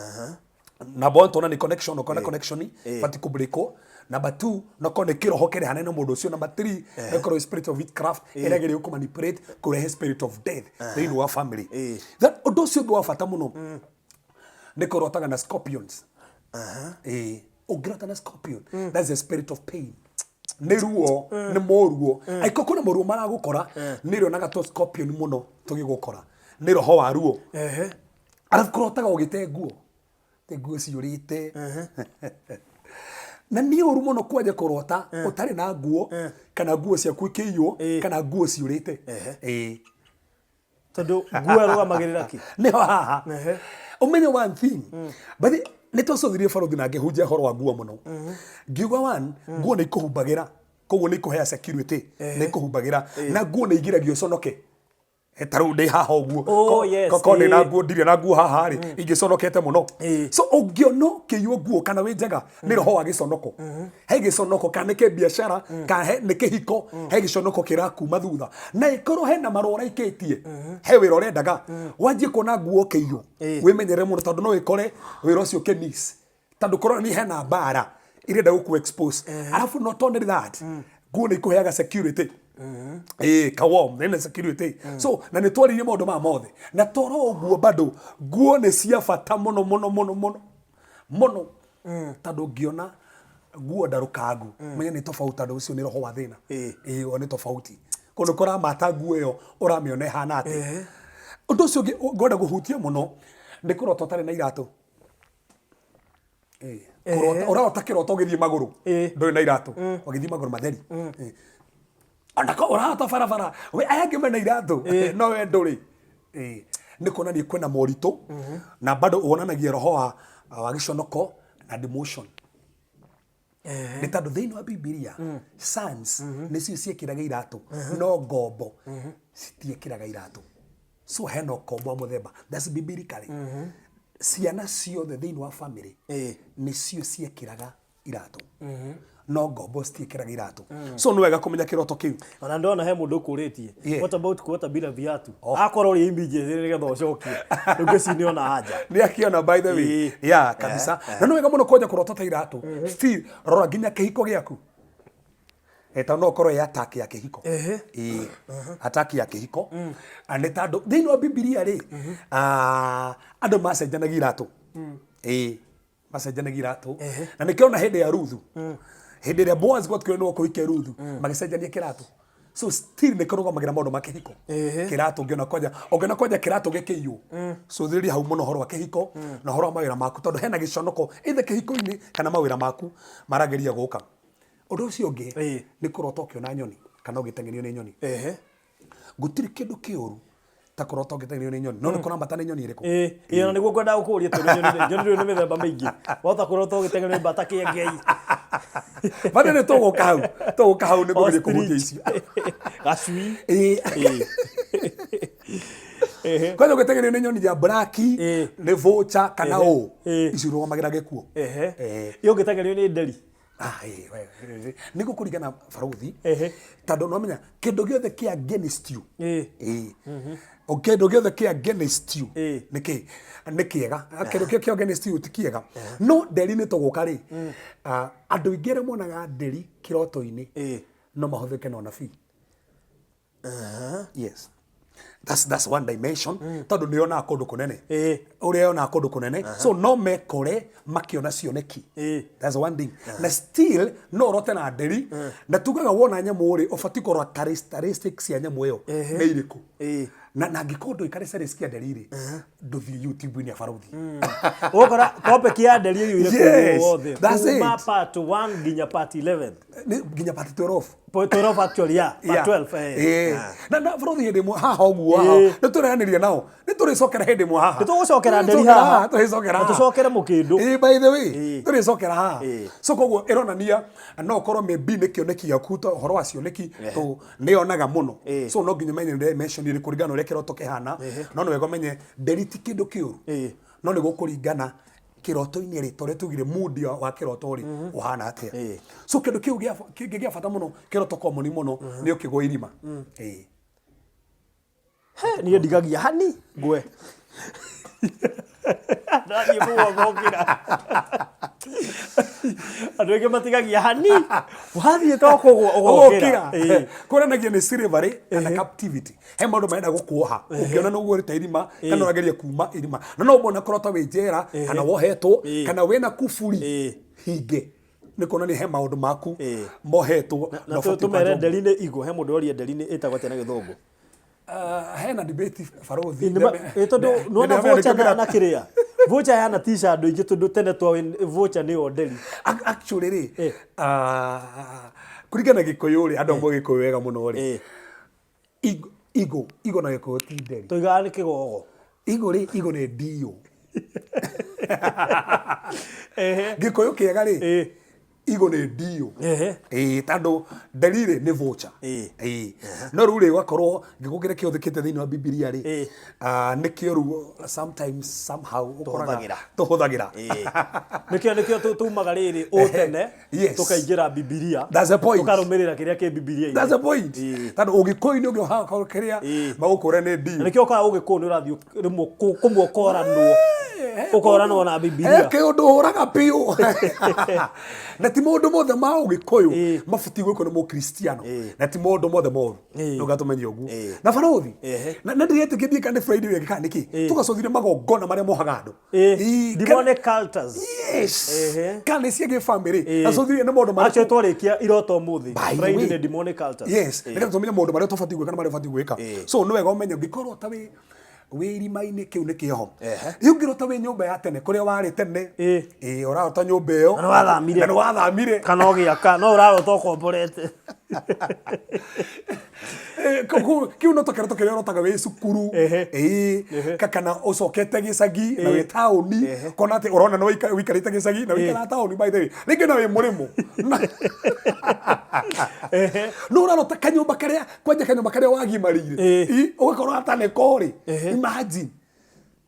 Number one, tona nĩ connection, ũkona connection bati kũbreakwo. Number two, no korwo nĩ kĩroho kĩrĩ hanene mũndũ ũcio. Number three, no ĩkorwo ĩ spirit of witchcraft ĩrĩa ĩgeria kũmanipulate kũrehe spirit of death thĩinĩ wa family. Then ũndũ ũcio ũngĩ wa bata mũno nĩ kũrotaga na scorpions. Ĩĩ, ũngĩrota na scorpion, that's the spirit of pain, nĩ ruo, nĩ moruo. Angĩkorwo kwĩna moruo maragũkora, nĩ rĩonaga tũ scorpion mũno tũgĩgũkora, nĩ roho wa ruo. Arabu kũrotaga ũgĩte nguo, te nguo ciũrĩte, na nĩ ũru mũno kwanja kũrota ũtarĩ na nguo kana nguo ciaku ikĩiywo kana nguo ciũrĩte. Ĩĩ. Tondũ nguo ĩrũgamagĩrĩra kĩ? Nĩho haha ũmenye one thing, but nĩ twacũthirie barothi na ngĩhunjia ũhoro wa nguo mũno, ngiuga one, nguo nĩ ikũhumbagĩra, koguo nĩ ikũhea security, nĩ ikũhumbagĩra, na nguo nĩ igiragia ũconoke. Ta rĩu ndĩ haha ũguo, ko ndĩ na nguo, ndirĩ na nguo haha rĩ, ingĩconokete mũno. So ũngĩona ũkĩiywo nguo kana wĩ njaga, nĩ roho wa gĩconoko, he gĩconoko, kana nĩ kĩbiacara, kana nĩ kĩhiko, he gĩconoko kĩrakuma thutha. Na ĩkorwo hena marũa ũraikĩtie, he wĩra ũrendaga, wanjie kuona nguo ũkĩiywo, wĩmenyerere mũno tondũ no ĩkore wĩra ũcio ũkĩmiss, tondũ korwo nĩ hena mbara irenda gũkũ expose. Arabu not only that, nguo nĩ ikũheaga security, ĩĩ, kawom nĩ security. So na nĩ twaririe maũndũ maya mothe, na toro ũguo bado nguo nĩ cia bata mũno mũno mũno mũno mũno, tondũ ũngĩona Nguo ndarũkangu, menye nĩ tofauti tondũ ũcio nĩ roho wa thĩna. Ĩĩ, ũyũ nĩ tofauti. Kũndũ kũramata nguo ĩyo ũramĩona ĩhana atĩa. Ũndũ ũcio ũngĩ ngwenda kũhutia mũno nĩ kũrota ũtarĩ na iratũ. Ĩĩ. Kũrota, ũrarota kĩroto ũgĩthiĩ magũrũ. Ndũrĩ na iratũ. Ũgĩthiĩ magũrũ matheri. Ĩĩ. Ona ko ũrahota barabara, we aya angĩ mena iratũ, no we ndũrĩ. Ĩĩ. Nĩ kuonania kwĩna moritũ, na bado wonanagia roho wa, wa gĩconoko na demotion. Nĩ tondũ thĩinĩ wa Bibilia, sons nĩcio ciĩkĩraga iratũ, no ngombo citiĩkĩraga iratũ. So hena ũkombo wa mũthemba. That's biblically. Ciana ciothe thĩinĩ wa family nĩcio ciekĩraga iratũ. No ngombo citiĩkĩraga iratũ. So nĩ wega kũmenya kĩroto kĩu. Ona ndona he mũndũ ũkũrĩtie. What about kuota bila viatu? Akorwo ũrĩ immediately nĩgetha ũcokie. Rĩu ngwĩciria nĩ ona anja. Nĩ akĩona by the way. Yeah, kabisa. Na nĩ wega mũno kwanja kũrota ta iratũ. Still, rora nginya kĩhiko gĩaku. Tondũ no ũkorwo ĩ attack ya kĩhiko. Ĩĩ, attack ya kĩhiko. Na nĩ tondũ thĩinĩ wa Bibilia rĩ, andũ macenjanagia iratũ. Ĩĩ, macenjanagia iratũ. Na nĩkĩo ona hĩndĩ ya Ruthu, hĩndĩ ĩrĩa Boaz gwatuĩkire nĩwe ũkũhikia Ruthu, magĩcenjania kĩratũ. So still nĩ kũrũgamagĩra maũndũ ma kĩhiko. Kĩratũ ũngĩona kwanja, ũngĩona kwanja kĩratũ gĩkĩiywo, cũthĩrĩria hau mũno ũhoro wa kĩhiko na ũhoro wa mawĩra maku, tondũ hena gĩconoko either kĩhiko-inĩ kana mawĩra maku marageria gũka. Ũndũ ũcio ũngĩ nĩ kũrota ũkĩona nyoni kana ũgĩteng'erio nĩ nyoni. Gũtirĩ kĩndũ kĩũru ta kũrota ũgĩteng'erio nĩ nyoni. No nĩ kũramata nĩ nyoni ĩrĩkũ? Ĩĩ, ĩĩ ona nĩguo ngwendaga gũkũria tondũ nyoni nyoni rĩu nĩ mĩthemba mĩingĩ. Wahota kũrota ũgĩteng'erio nĩ mbata kĩengei. Bado nĩ tũgũka hau. Tũgũka hau nĩ kũgeria kũhutia icio. Gacui. Ĩĩ. Kwanja ũgĩteng'erio nĩ nyoni ya black, nĩ vulture kana ũ. Icio irũgamagĩra gĩkuũ. Ĩ ũngĩteng'erio nĩ nderi? Ah, we, nĩ gũkũringana barothi tondũ no menya kĩndũ gĩothe kĩa against you. Ĩĩ. O kĩndũ gĩothe kĩa against you nĩ kĩ nĩ kĩega. Kĩndũ kĩo kĩa against you ti kĩega, no nderi nĩ tũgũka rĩ, andũ aingĩ arĩa monaga nderi kĩroto-inĩ no mahũthĩke na ũnabii. Yes. That's one dimension tondũ nĩ yonaga kũndũ kũnene. Ũrĩa yonaga kũndũ kũnene, so no mekore makĩona cioneki. That's one thing. Na still no ũrote na nderi, na tugaga wona nyamũ rĩ, ũbatiĩ kũrora characteristics cia nyamũ ĩyo nĩ irĩkũ. Na angĩkorwo ndũĩ characteristics cia nderi rĩ, ndũthiĩ YouTube-inĩ ya barothi. Ũgũkora topic ya nderi ĩiyũire kũndũ Yes, guothe. that's Kuma it. part 1 nginya part 11. Nĩ nginya part 12. Part 12 actually, yeah. Part 12. Ĩĩ. Na barothi hĩndĩ ĩmwe haha ũguo haha nĩ tũreanĩria nao, nĩ tũrĩcokera hĩndĩ ĩmwe haha. Nĩ tũgũcokera nderi Tũrĩcokera haha. Tũrĩcokera Na haha. tũcokere mũkĩndũ. Ĩĩ, by the way, tũrĩcokera haha. So koguo ĩronania no ũkorwo maybe nĩ kĩoneki gĩaku, to ũhoro wa cioneki tũ nĩ yonaga mũno. So no nginya ũmenye dimension ĩrĩkũ kũringana na ũrĩa kĩroto kĩhana. No nĩ wega ũmenye nderi ti kĩndũ kĩũru. No nĩ gũkũringana kĩroto-inĩ rĩ, ta ũrĩa tugire mood wa kĩroto rĩ ũhana atĩa. So kĩndũ kĩu kĩngĩ gĩa bata mũno kĩroto common mũno nĩ ũkĩgwa irima. He, niĩ ndigagia hani ngwe. Ndathiĩ mũgongo ũkĩra. Andũ aingĩ matigagia hani. Wathiĩ to kũgwa ũgokĩra. Ũgokĩra. Kuonanagia nĩ slavery kana captivity. He maũndũ marenda gũkuoha. Ũngĩona nĩ ũgũrĩte irima kana ũrageria kuma irima. Na no ũmone kũrota wĩ njera kana wohetwo kana wĩna kuburi hinge. Nĩ kuonania he maũndũ maku mohetwo na ũbatiĩ tũmere nderi nĩ igũ. He mũndũ woria nderi nĩ ĩtagwo atĩa na gĩthũngũ? Hena debate barothi. Tondũ nĩwona voucher na kĩrĩa voucher yanatica andũ aingĩ tondũ tene twa voucher nĩyo nderi. Actually rĩ, kũringana na Gĩkũyũ rĩ, andũ amwe Gĩkũyũ wega mũno rĩ, Igũ, igũ na Gĩkũyũ ti nderi. Tũigaga nĩ kĩgogo. Igũ rĩ, igũ nĩ ndiyũ. Gĩkũyũ kĩega rĩ, Igũ nĩ ndiyũ. Ĩĩ, tondũ nderi rĩ nĩ voucher. Ĩĩ. No rĩu rĩ ũgakorwo gĩkũ kĩrĩa kĩhũthĩkĩte thĩinĩ wa Bibilia rĩ, nĩkĩo rĩu sometimes somehow ũkoraga tũhũthagĩra. Nĩkĩo nĩkĩo tumaga rĩrĩ ũtene tũkaingĩra Bibilia. That's the point. Tũkarũmĩrĩra kĩrĩa kĩ Bibilia-inĩ. That's the point. Tondũ ũgĩkũyũ-inĩ ũngĩoha kĩrĩa magũkũra nĩ ndiyũ. Na nĩkĩo ũkoraga ũgĩkũyũ nĩ ũrathiĩ rĩmwe kũmwe ũkoranwo. he Ũkoranwo kũndũ- na Bibilia. he kĩũndũ hũraga biũ na ti maũndũ mothe ma ũgĩkũyũ Ĩĩ. mabatiĩ gwĩkwo nĩ mũkristiano Ĩĩ. na ti maũndũ mothe moru Ĩĩ. ndũgatũmenye ũguo Ĩĩ. na barũthi Ehe. na na ndiretĩkĩtie kana nĩ Friday ĩyo ĩngĩ kana nĩkĩ Ĩĩ. tũgacũthire magongona marĩa mohaga andũ Ĩĩ. Ĩĩ, Demonic cultures. yes Ehe. kana nĩ cia gĩbamĩrĩ Ĩĩ. na cũthire nĩ maũndũ marĩkũ Actually twarĩkia iroto ũmũthĩ. By the Friday way. nĩ demonic cultures. Yes, Ĩĩ. nĩgetha tũmenye maũndũ marĩa tũbatiĩ gwĩka na marĩa ũbatiĩ gwĩka. Ĩĩ. So nĩ wega ũmenye ũngĩkorwo ta wĩ wĩ irima-inĩ kĩu nĩ kĩoho. Ehe. Rĩu ũngĩrota wĩ nyũmba ya tene kũrĩa warĩ tene. Ĩĩ. Ĩĩ ũrarota nyũmba ĩyo. Na nĩ wathamire. Na nĩ wathamire. Kana ũgĩaka no ũrarota ũkomborete. Eh, kĩu no ta kĩroto kĩrĩa ũrotaga wĩ cukuru. Ehe. Ĩĩ. Ehe. Kana ũcokete gĩcagi na Ĩĩ. wĩ taũni. Ehe. Kona atĩ ũrona nĩ ũikarĩte gĩcagi na wĩikaraga taũni by the way. Rĩngĩ na wĩ mũrĩmũ. Ehe. No ũrarota kanyũmba karĩa kwanja kanyũmba karĩa wagimarĩire. Ĩĩ. Ĩ, Ũgakorwo ata nĩko rĩ. Ehe. Imagine.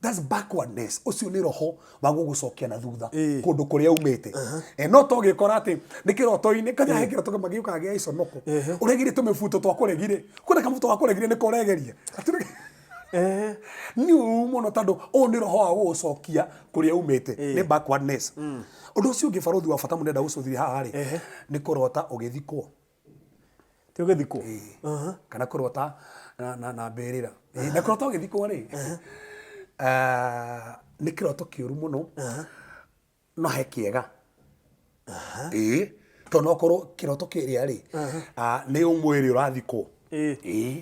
That's backwardness. Ũcio nĩ roho wa gũgũcokia na thutha Ĩĩ. kũndũ kũrĩa umĩte. Eh, no to gĩkora atĩ nĩ kĩroto-inĩ kanya he kĩroto kĩmwe gĩũkaga gĩa iconoko. Ũregire tũmĩbuto twa kũregire. Kwĩna kamũbuto ga kũregire nĩko ũregeria. Atĩ- Ehe. Nĩ ũru mũno tondũ ũyũ nĩ roho wa gũgũcokia kũrĩa umĩte. Nĩ backwardness. Ũndũ ũcio ũngĩ barũthi wa bata mũno ndĩrenda gũcũthĩrĩria haha rĩ, Ehe. nĩ kũrota ũgĩthikwo. Ti ũgĩthikwo. Kana kũrota na, na, na mbĩrĩra. Ĩĩ, na kũrota ũgĩthikwo rĩ, ah, nĩ kĩroto kĩũru mũno no he kĩega. Ĩĩ, tondũ no korwo kĩroto kĩrĩa rĩ, ah, nĩ ũmwĩrĩ ũrathikwo. Ĩĩ. Ĩĩ,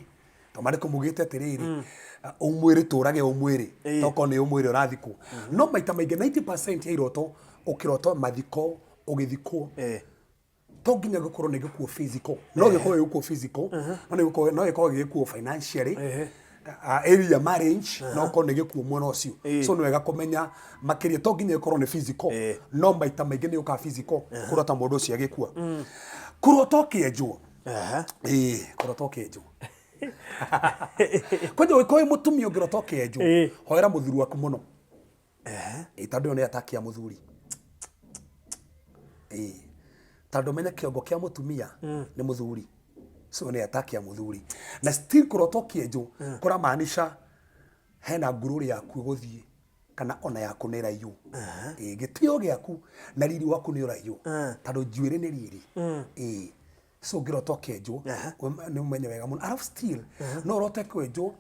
tondũ maandĩko maugĩte atĩrĩrĩ, ah, ũmwĩrĩ tũrage ũmwĩrĩ, Ĩĩ. tokorwo nĩ ũmwĩrĩ ũrathikwo. No maita maingĩ 90% ya iroto ũkĩrota mathiko ũgĩthikwo Ĩĩ. to nginya gĩkorwo nĩ gĩkuo physical no gĩkorwo gĩkuo physical no nĩ gĩkorwo no gĩkorwo gĩkuo financially area marriage no korwo nĩ gĩkuo mwena ũcio Ĩĩ. so nĩ wega kũmenya makĩria to nginya ĩkorwo nĩ physical Ĩĩ. no maita maingĩ nĩ yũkaga physical kũrota mũndũ ũcio agĩkua kũrota ũkĩenjwo Ehe. ĩĩ kũrota ũkĩenjwo kwanja ũngĩkorwo wĩ mũtumia ũngĩrota ũkĩenjwo Ĩĩ. hoera mũthuri waku mũno Ĩĩ tondũ ĩyo nĩ attack ya mũthuri. Ĩĩ tondũ menya kĩongo kĩa mũtumia nĩ mũthuri. So nĩ attack ya mũthuri. Na still kũrota ũkĩenjwo kũramaanisha hena ngurũri yaku ĩgũthiĩ kana ona yaku nĩ ĩraiywo. Ĩĩ gĩtĩo gĩaku na riri waku nĩ ũraiywo tondũ njuĩrĩ nĩ riri. Ĩĩ so ũngĩrota ũkĩenjwo nĩ ũmenye wega mũno. Alafu still no ũrote kwenjwo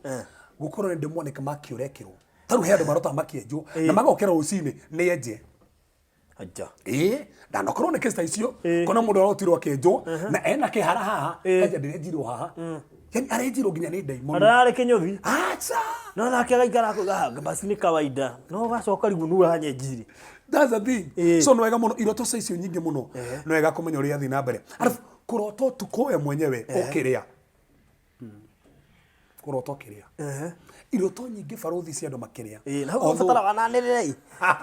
gũkorwo nĩ demonic mark ũrekĩrwo. Ta rĩu he andũ marotaga makĩenjwo na magokĩra rũcinĩ nĩ enje. Aja. Ĩĩ ndanakorwo nĩ kĩsta icio kona mũndũ arotirwo akĩenjwo na ena kĩhara haha kanja ndĩrenjirwo haha. Yani arenjirwo nginya nĩ ndaimono. Ararĩ kĩnyũthi. Acha. No nake agaikara akauga "Ah, basi nĩ kawaida. No ũgacoka rĩu nũ ũranyenjire. That's the thing. Ĩĩ. So nĩ wega mũno iroto cia icio nyingĩ mũno. Nĩ wega kũmenya ũrĩa athiĩ na mbere. Alafu kũrota ũtukũ we mwenyewe ũkĩrĩa. Kũrota ũkĩrĩa. Iroto nyingĩ barũthi cia andũ makĩrĩa. Ĩĩ, na hau Although- ũbatara wananĩrĩre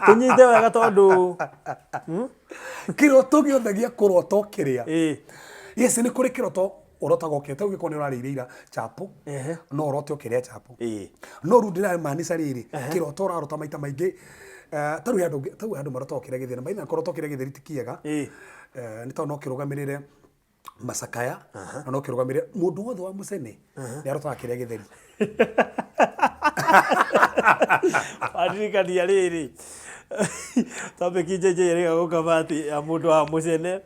tũnyite wega tondũ Kĩroto gĩothe gĩa kũrota ũkĩrĩa. Ĩĩ. Yes, nĩ kũrĩ kĩroto ũrotaga ũkĩrĩa. Ta rĩu ũngĩkorwo nĩ ũrarĩire ira chapo, no ũrote ũkĩrĩa chapo. Ĩĩ. No rĩu ndĩramaanisha rĩrĩ, kĩroto ũrarota maita maingĩ, ta rĩu he andũ, ta rĩu he andũ marotaga ũkĩrĩa gĩtheri. Na by the way, kũrota ũkĩrĩa gĩtheri ti kĩega. Ĩĩ. Nĩ tondũ no kĩrũgamĩrĩre macakaya, na no kĩrũgamĩrĩre mũndũ wothe wa mũcene nĩ arotaga kĩrĩa gĩtheri. Wandirikania rĩrĩ topic njenje ĩrĩga gũkaba atĩ ya mũndũ wa mũcene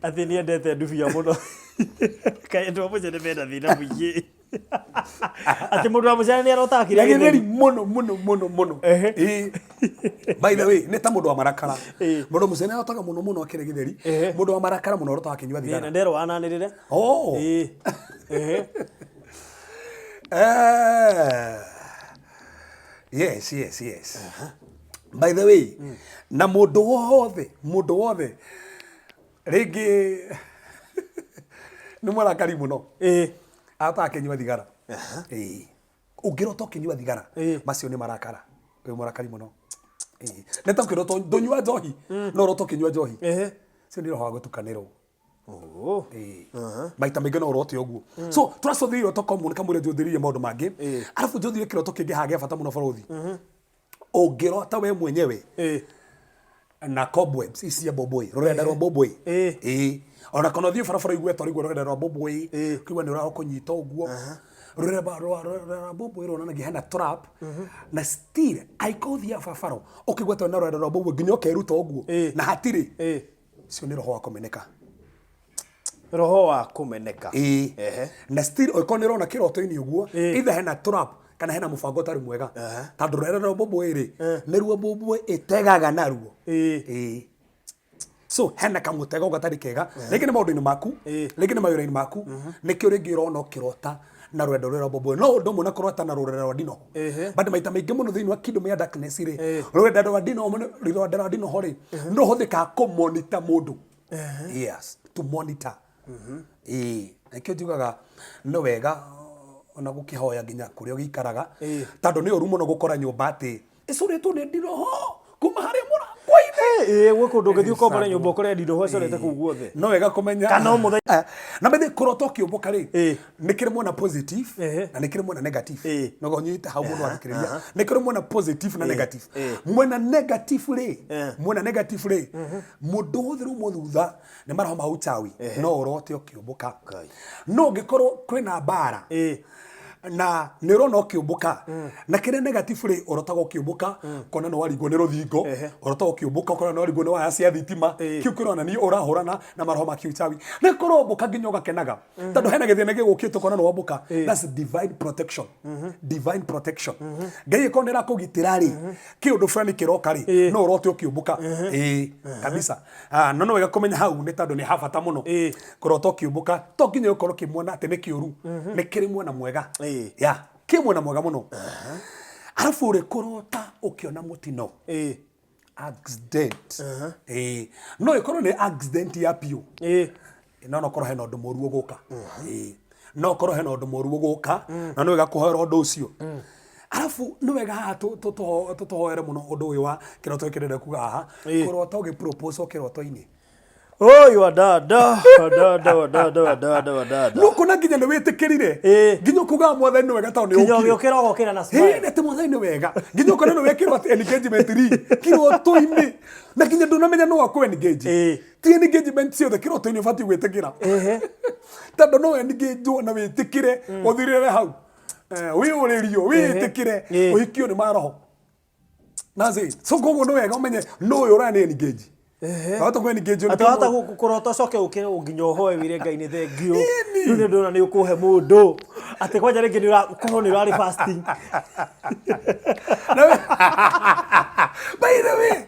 atĩ nĩ endete ndubia mũno. Kaĩ andũ a mũcene mena thĩna mũingĩ. Atĩ mũndũ wa mũcene nĩ arotaga kĩrĩa gĩtheri gĩtheri. mũno mũno mũno mũno. Ehe. Ĩĩ. By the way, nĩ ta mũndũ wa marakara. Ĩĩ. Mũndũ mũcene arotaga mũno mũno akĩrĩa gĩtheri. Ehe. Mũndũ wa marakara mũno arotaga akĩnyua Ĩĩ, thigara. na nderwo ananĩrĩre. Oh. Ĩĩ. Ehe. Yes, yes, yes. By the way, na mũndũ wothe, mũndũ wothe rĩngĩ nĩ mũrakari mũno. Ĩĩ. Arotaga akĩnyua thigara. Ĩĩ. Ũngĩrota ũkĩnyua thigara, Ĩĩ. macio nĩ marakara. Wĩ mũrakari mũno. Ĩĩ. Nĩ ta ũkĩrota ndũnyua njohi, no ũrote ũkĩnyua njohi. Ehe. Ũcio nĩ roho wa gũtukanĩrwo. Oh. Ĩĩ. Maita maingĩ no ũrote ũguo. So tũracũthĩrĩria iroto common kamũira njũthĩrĩirie maũndũ mangĩ. Arabu njũthĩrĩrie kĩroto kĩngĩ haha gĩa bata mũno barũthi. Ũngĩrota we mwenyewe Ĩĩ. na cobwebs ici cia mbũmbũĩ, rũrenda rwa mbũmbũĩ. Ĩĩ. Ĩĩ. Ona kana ũthiĩ barabara ũigue ta ũraigua rũrenda rwa mbũmbũĩ, Ĩĩ. ũkaigua nĩ ũrakũnyita ũguo. Rũremba rwa rwa mbũmbũĩ ruonanagia hena trap na still angĩkorwo ũthiaga barabara ũkĩgwatwo na rũrenda rwa mbũmbũĩ nginya ũkeruta ũguo na hatirĩ ũcio nĩ roho wa kũmeneka. Roho wa kũmeneka. Ĩĩ. Na still ũngĩkorwo nĩ ũrona kĩroto-inĩ ũguo either hena trap kana hena mũbango ũtarĩ mwega tondũ rũrenda rwa mbũmbũĩ rĩ nĩruo mbũmbũĩ ĩtegaga naruo. Ĩĩ. So hena kamũtego gatarĩ kega rĩngĩ nĩ maũndũ-inĩ maku, rĩngĩ nĩ mawĩra-inĩ maku, nĩkĩo rĩngĩ ũrona ũkĩrota na rwendo rũrĩa rwa mbũmbũĩ. No ũndũ ũmwe na kũrota na rũrenda rwa ndinoho, but maita maingĩ mũno thĩinĩ wa kingdom ya darkness rĩ, rũrenda rwa ndinoho rũrenda rwa ndinoho rĩ nĩ rũhũthĩkaga kũ monitor mũndũ. Yes, to monitor. Ĩĩ, nĩkĩo njugaga nĩ wega ona gũkĩhoya nginya kũrĩa ũgĩikaraga, tondũ nĩ ũru mũno gũkora nyũmba atĩ ĩcũrĩtwo nĩ ndiroho kuma harĩa mũrango-inĩ. Ĩĩ, gwĩ kũndũ ũngĩthiĩ ũkombore nyũmba ũkore ndiroho ĩcorete kũu guothe. No wega kũmenya. Kana o mũthenya. Eh, na bethe kũrota ũkĩũmbũka rĩ, nĩ kĩrĩ mwena positive na nĩ kĩrĩ mwena negative. No ũnyite hau mũndũ athikĩrĩria. Nĩ kĩrĩ mwena positive na negative. Mwena negative rĩ, mwena negative rĩ, mũndũ wothe rumwo thutha nĩ maroho ma uchawi no ũrote ũkĩũmbũka. No ũngĩkorwo kwĩna mbara na nĩ ũrona ũkĩũmbũka na kĩrĩa negative rĩ, ũrotaga ũkĩũmbũka ũkona nĩ waringwo nĩ rũthingo, ũrotaga ũkĩũmbũka ũkona nĩ waringwo nĩ waya cia thitima, kĩu kĩronania ũrahũrana na maroho ma kĩuchawi. Nĩ kũrombũka nginya ũgakenaga tondũ hena gĩthĩna gĩgũkĩte ũkona nĩ wombũka. That's divine protection. Divine protection. Ngai ĩkorwo nĩ ĩrakũgitĩra rĩ, kĩũndũ fulani kĩroka rĩ, no ũrote ũkĩũmbũka. Ĩĩ kabisa. Ah, no nĩ wega kũmenya hau nĩ tondũ nĩ ha bata mũno kũrota ũkĩũmbũka to nginya ũkorwo ũkĩmuona atĩ nĩ kĩũru, nĩ kĩrĩ mwena mwega. Ya kĩ mwena mwega mũno. Arabu rĩ, kũrota ũkĩona mũtino, accident. Ĩĩ, no ĩkorwo nĩ accident ya biũ, no no korwo hena ũndũ mũru ũgũka. Ĩĩ, no korwo hena ũndũ mũru ũgũka na nĩ wega kũhoera ũndũ ũcio. Arabu nĩ wega haha tũhoere mũno ũndũ ũyũ wa kĩroto gĩkĩ ndĩrenda kuga haha, kũrota ũgĩ propose kĩroto-inĩ. Oi wadada, wadada, wadada, wadada, wadada. No kuona nginya nĩ wĩtĩkĩrire. Nginya ũkugaga mwathani nĩ wega tondũ nĩ Nginya ũkire. ũgĩũkĩra ũgokĩra na smile. Ĩĩ, atĩ mwathani nĩ wega. Nginya ũkona nĩ wekĩrwo atĩ engagement ring kĩroto-inĩ. Na nginya ndũnamenya nũ akũ engage. Ti engagement ciothe kĩroto-inĩ ũbatiĩ gwĩtĩkĩra. Tondũ no engage na wĩtĩkĩre ũthirĩre hau. Wĩyũrĩrio, wĩĩtĩkĩre, ũhikio nĩ maroho. That's it. So koguo nĩ wega ũmenye nũ ũyũ ũrani engage. Wahota kũ engage Atĩ wahota kũrota ũcoke ũkĩre nginya ũhoe wĩre Ngai nĩ thengiũ. Rĩu nĩ ndĩrona nĩ ũkũhe mũndũ. Atĩ kwanja rĩngĩ nĩ ũkorwo nĩ ũrarĩ fasting. By the way,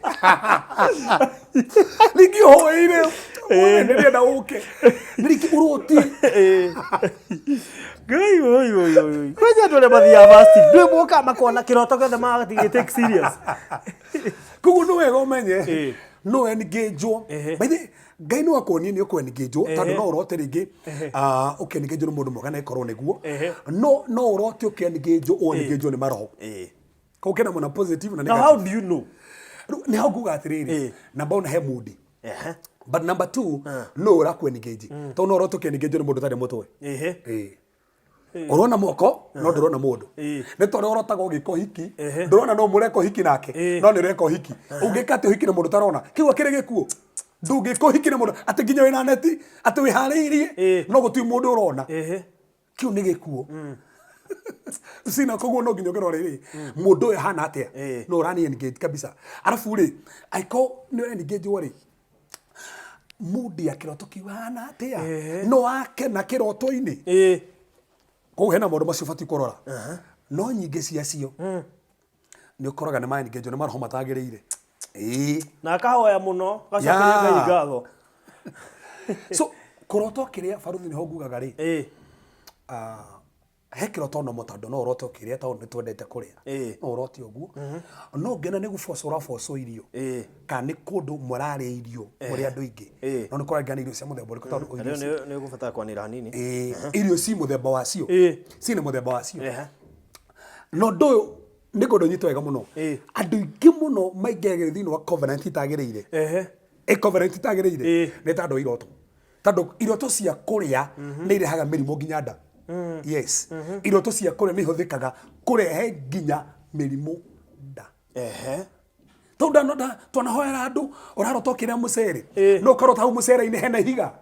rĩngĩ ũhoeire nĩ ndĩrenda ũke. Rĩngĩ ũroti. Ngai oi oi oi. Kwanja andũ arĩa mathiaga fasting. Ndũĩ moka makona kĩroto gĩothe magatigĩ take serious. Koguo nĩ wega ũmenye no engage-wo. By the way, Ngai no akuonie nĩ ũkũ engage-wo tondũ no ũrote rĩngĩ ũkĩ engage-wo nĩ mũndũ mwega na ĩkorwo nĩguo. No no ũrote ũkĩ engage-wo ũ engage-wo nĩ maroho. Koguo kena mwena positive na Now how negative. do you know? Rĩu nĩ hau nguga atĩrĩrĩ, number one he mood. But number two, no ũrakũ engage. Tondũ no ũrote ũkĩ engage-wo nĩ mũndũ ũtarĩ mũtwe. Ũrona moko no ndũrona mũndũ. Nĩ tondũ ũrotaga ũgĩka ũhiki, ndũrona no mũreka ũhiki nake, no nĩ ũreka ũhiki. Ũngĩka atĩ ũhiki na mũndũ ũtarona, kĩu akĩrĩ gĩkuũ. Ndũngĩka ũhiki na mũndũ atĩ nginya wĩna neti, atĩ wĩharĩirie, no gũtirĩ mũndũ ũrona. Kĩu nĩ gĩkuũ. Sina koguo no nginya ũkĩrora rĩrĩ, mũndũ ũyũ ahana atĩa? No ũrani engage kabisa. Arabu rĩ, angĩkorwo nĩ ũra engage rĩ, mood ya kĩroto kĩu hana atĩa? No akena kĩroto-inĩ? Koguo hena maũndũ macio ũbatiĩ kũrora. No nyingĩ ciacio nĩ ũkoraga nĩ ma engage nĩ maroho matagĩrĩire. Ĩĩ. Na akahoya mũno, agacokeria Ngai ngatho. So kũrota ũkĩrĩa baruthi nĩho ngugaga rĩ, he kĩroto nomo tondũ no ũrote ũkĩrĩa tondũ nĩ twendete kũrĩa. No ũrote ũguo. No ũngĩona nĩ gũbocwo ũrabocwo irio kana nĩ kũndũ mũrarĩa irio mũrĩ andũ aingĩ. No nĩ kũrarĩngana irio cia mũthemba ũrĩkũ tondũ irio Rĩu nĩ ũgũbatara kwanĩra hanini. Irio ci mũthemba wacio. Ciĩna mũthemba wacio. Na ũndũ ũyũ nĩ ngwenda ũnyite wega mũno. Andũ aingĩ mũno maingĩraga thĩinĩ wa covenant itagĩrĩire. Ĩ covenant itagĩrĩire nĩ tondũ wa iroto. Tondũ iroto cia kũrĩa nĩ irehaga mĩrimũ nginya nda. Yes. Iroto cia kũrĩa nĩ ihũthĩkaga kũrehe nginya mĩrimũ nda. Tondũ twanahoera andũ ũrarota ũkĩrĩa mũcere, no ũkarota hau mũcere-inĩ hena ihiga.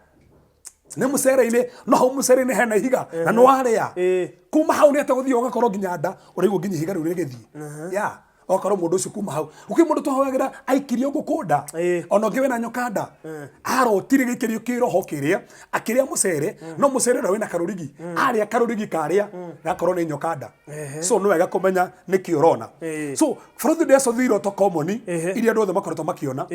Nĩ mũcere-inĩ, no hau mũcere-inĩ hena ihiga na nĩ warĩa. Kuma hau nĩ atĩa gũthiĩ ũgakorwo nginya nda ũraigua nginya ihiga rĩu rĩgĩthiĩ. Yeah. Okorwo mũndũ ũcio kuma hau gũkĩrĩ mũndũ twahoyagĩra aikirio ngũkũ nda. Ona ũngĩ wĩna nyoka nda arotire gĩikĩrio kĩroho kĩrĩa akĩrĩa mũcere, no mũcere ũrĩa wĩna karũrigi, arĩa karũrigi karĩa gakorwo nĩ nyoka nda. So nĩ wega kũmenya nĩkĩ ũrona. So bũrũthi ndĩacothi iroto common iria andũ othe makoretwo makĩona,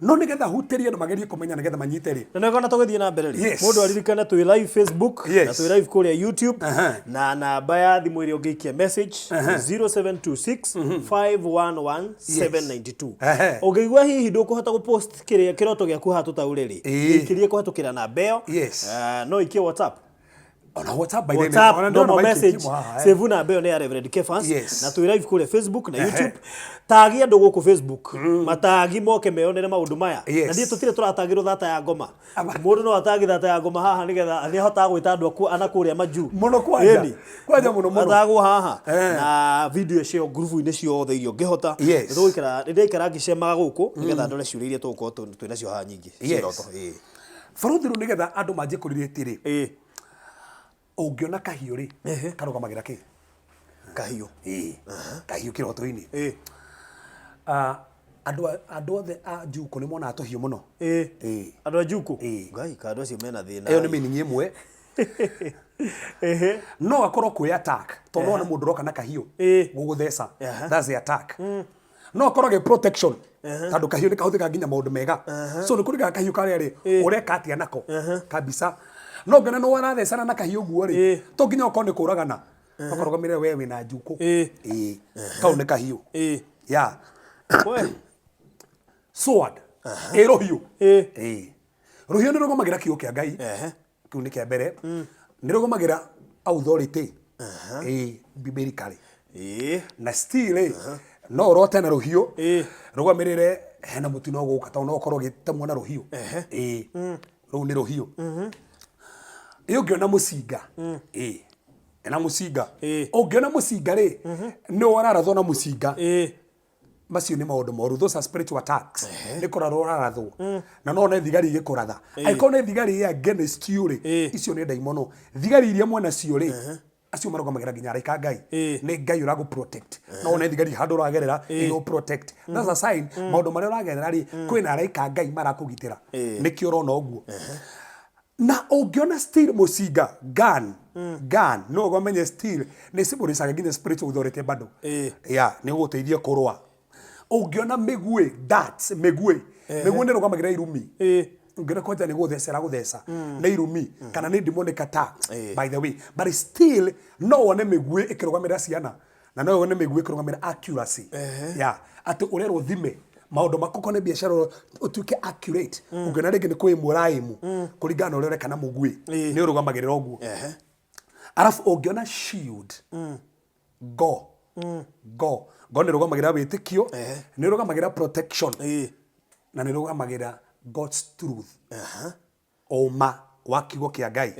no nĩgetha hutĩrie andũ magerie kũmenya nĩgetha manyite rĩ. Na nĩgona tũgĩthiĩ na mbere rĩ, Yes. mũndũ aririkane twĩ live Facebook na twĩ live kũrĩa YouTube, na namba ya thimũ ĩrĩa ũngĩikia message 0726 511 792. Ũngĩigua hihi ndũkũhota gũpost kĩrĩa kĩroto gĩaku haha tũtaũre rĩ, gĩikĩrie kũhetũkĩra namba ĩyo. No ikie WhatsApp. Ona WhatsApp, by the way, WhatsApp, ona normal ndĩrona maikĩtie message, haha, eh. save namba ĩyo nĩ ya Reverend Kefas. Yes. Na twĩ live kũrĩa Facebook na YouTube. Tagi andũ gũkũ Facebook, matagi moke meyonere maũndũ maya. Yes. Na niĩ tũtirĩ tũratagĩrwo thata ya ngoma. Mũndũ no atagi thata ya ngoma haha nĩgetha nĩ ahotaga gwĩta andũ aku ana kũrĩa majuu. Mũno kwanja. Ĩni. Kwanja mũno mũno. Atagwo haha. Eh. Na video cio ngurubu-inĩ ciothe iria ũngĩhota. Yes. Nĩ tũgũikara, nĩ ndaikara ngĩcemaga gũkũ nĩgetha ndore ciũria iria tũgũkorwo twĩ nacio haha nyingĩ cia Yes. iroto. Ĩĩ. Barũthi, rĩu nĩgetha andũ manjie kũrirĩti rĩ, Ĩĩ. Ũngĩona kahiũ rĩ, karũgamagĩra kĩ? Kahiũ. Ĩĩ, kahiũ kĩroto-inĩ. Ĩĩ. Ah, andũ othe a njukũ nĩ monaga tũhiũ mũno. Ĩĩ. Ĩĩ. Andũ a njukũ? Ĩĩ. Ngai, ka andũ acio mena thĩna. Ĩyo nĩ meaning ĩmwe. No akorwo kwĩ attack, tondũ no nĩ mũndũ ũroka na kahiũ gũgũtheca. That's the attack. No akorwo gĩ protection, tondũ kahiũ nĩ kahũthĩkaga nginya maũndũ mega. So nĩ kũringana kahiũ karĩa rĩ, ũreka atĩa nako kabisa. No ngĩona nĩ warathecana na kahiũ ũguo rĩ, to nginya ũkorwo nĩ kũragana. Ũkarũgamĩrĩra we wĩna njukũ. Ĩĩ. Kau nĩ kahiũ. Yeah. We. Sword. Ĩ, rũhiũ. Ĩĩ. Ĩĩ. Rũhiũ nĩ rũgũmagĩra kiugo kĩa Ngai. Kĩu nĩ kĩa mbere. Nĩ rũgũmagĩra authority. Ĩĩ, biblically. Na still rĩ, no ũrote na rũhiũ. Rũgamĩrĩre hena mũtino ũgũka, tondũ no ũkorwo ũgĩtemwo na rũhiũ. Ĩĩ. Rũu nĩ rũhiũ. Ĩ, ũngĩona mũcinga. Ĩĩ. Ena mũcinga. Ũngĩona mũcinga rĩ, nĩ ũrarathwo na mũcinga. Macio nĩ maũndũ moru, those are spiritual attacks, nĩ kũrathwo ũrarathwo, na no one thigari igĩkũratha. Angĩkorwo nĩ thigari ĩ against you rĩ, icio nĩ ndaimono. Thigari iria mwena cio rĩ, acio marũgamagĩra nginya araika a Ngai. Nĩ Ngai ũragũ protect. No one thigari handũ ũragerera igũ protect. That's a sign maũndũ marĩa ũragerera rĩ, kwĩna araika a Ngai marakũgitĩra, nĩkĩo ũrona ũguo. Na ũngĩona still mũcinga, gun, gun, no ũmenye still nĩ symbolizaga nginya spiritual authority bado. Yeah, nĩ ũgũteithia kũrũa. Ũngĩona mĩguĩ, darts, mĩguĩ, mĩguĩ nĩ ĩrũgamagĩrĩra irumi. Ũngĩona kwanja nĩ gũthecera gũtheca nĩ irumi kana nĩ demonic attacks, by the way, but still no wone mĩguĩ ĩkĩrũgamĩrĩra ciana, na no wone mĩguĩ ĩkĩrũgamĩrĩra accuracy. Yeah, atĩ ũrerwo ũthime maũndũ maku korwo nĩ biacara ũtuĩke accurate. Ũngĩona rĩngĩ nĩ kwĩmũ ũraĩmu kũringana na ũrĩa ũreka na mũguĩ, nĩ ũrũgamagĩrĩra ũguo. Arabu ũngĩona shield, ngo ngo ngo nĩ ĩrũgamagĩrĩra wĩtĩkio, nĩ ĩrũgamagĩrĩra protection, na nĩ ĩrũgamagĩrĩra God's truth, ũma wa kiugo kĩa Ngai.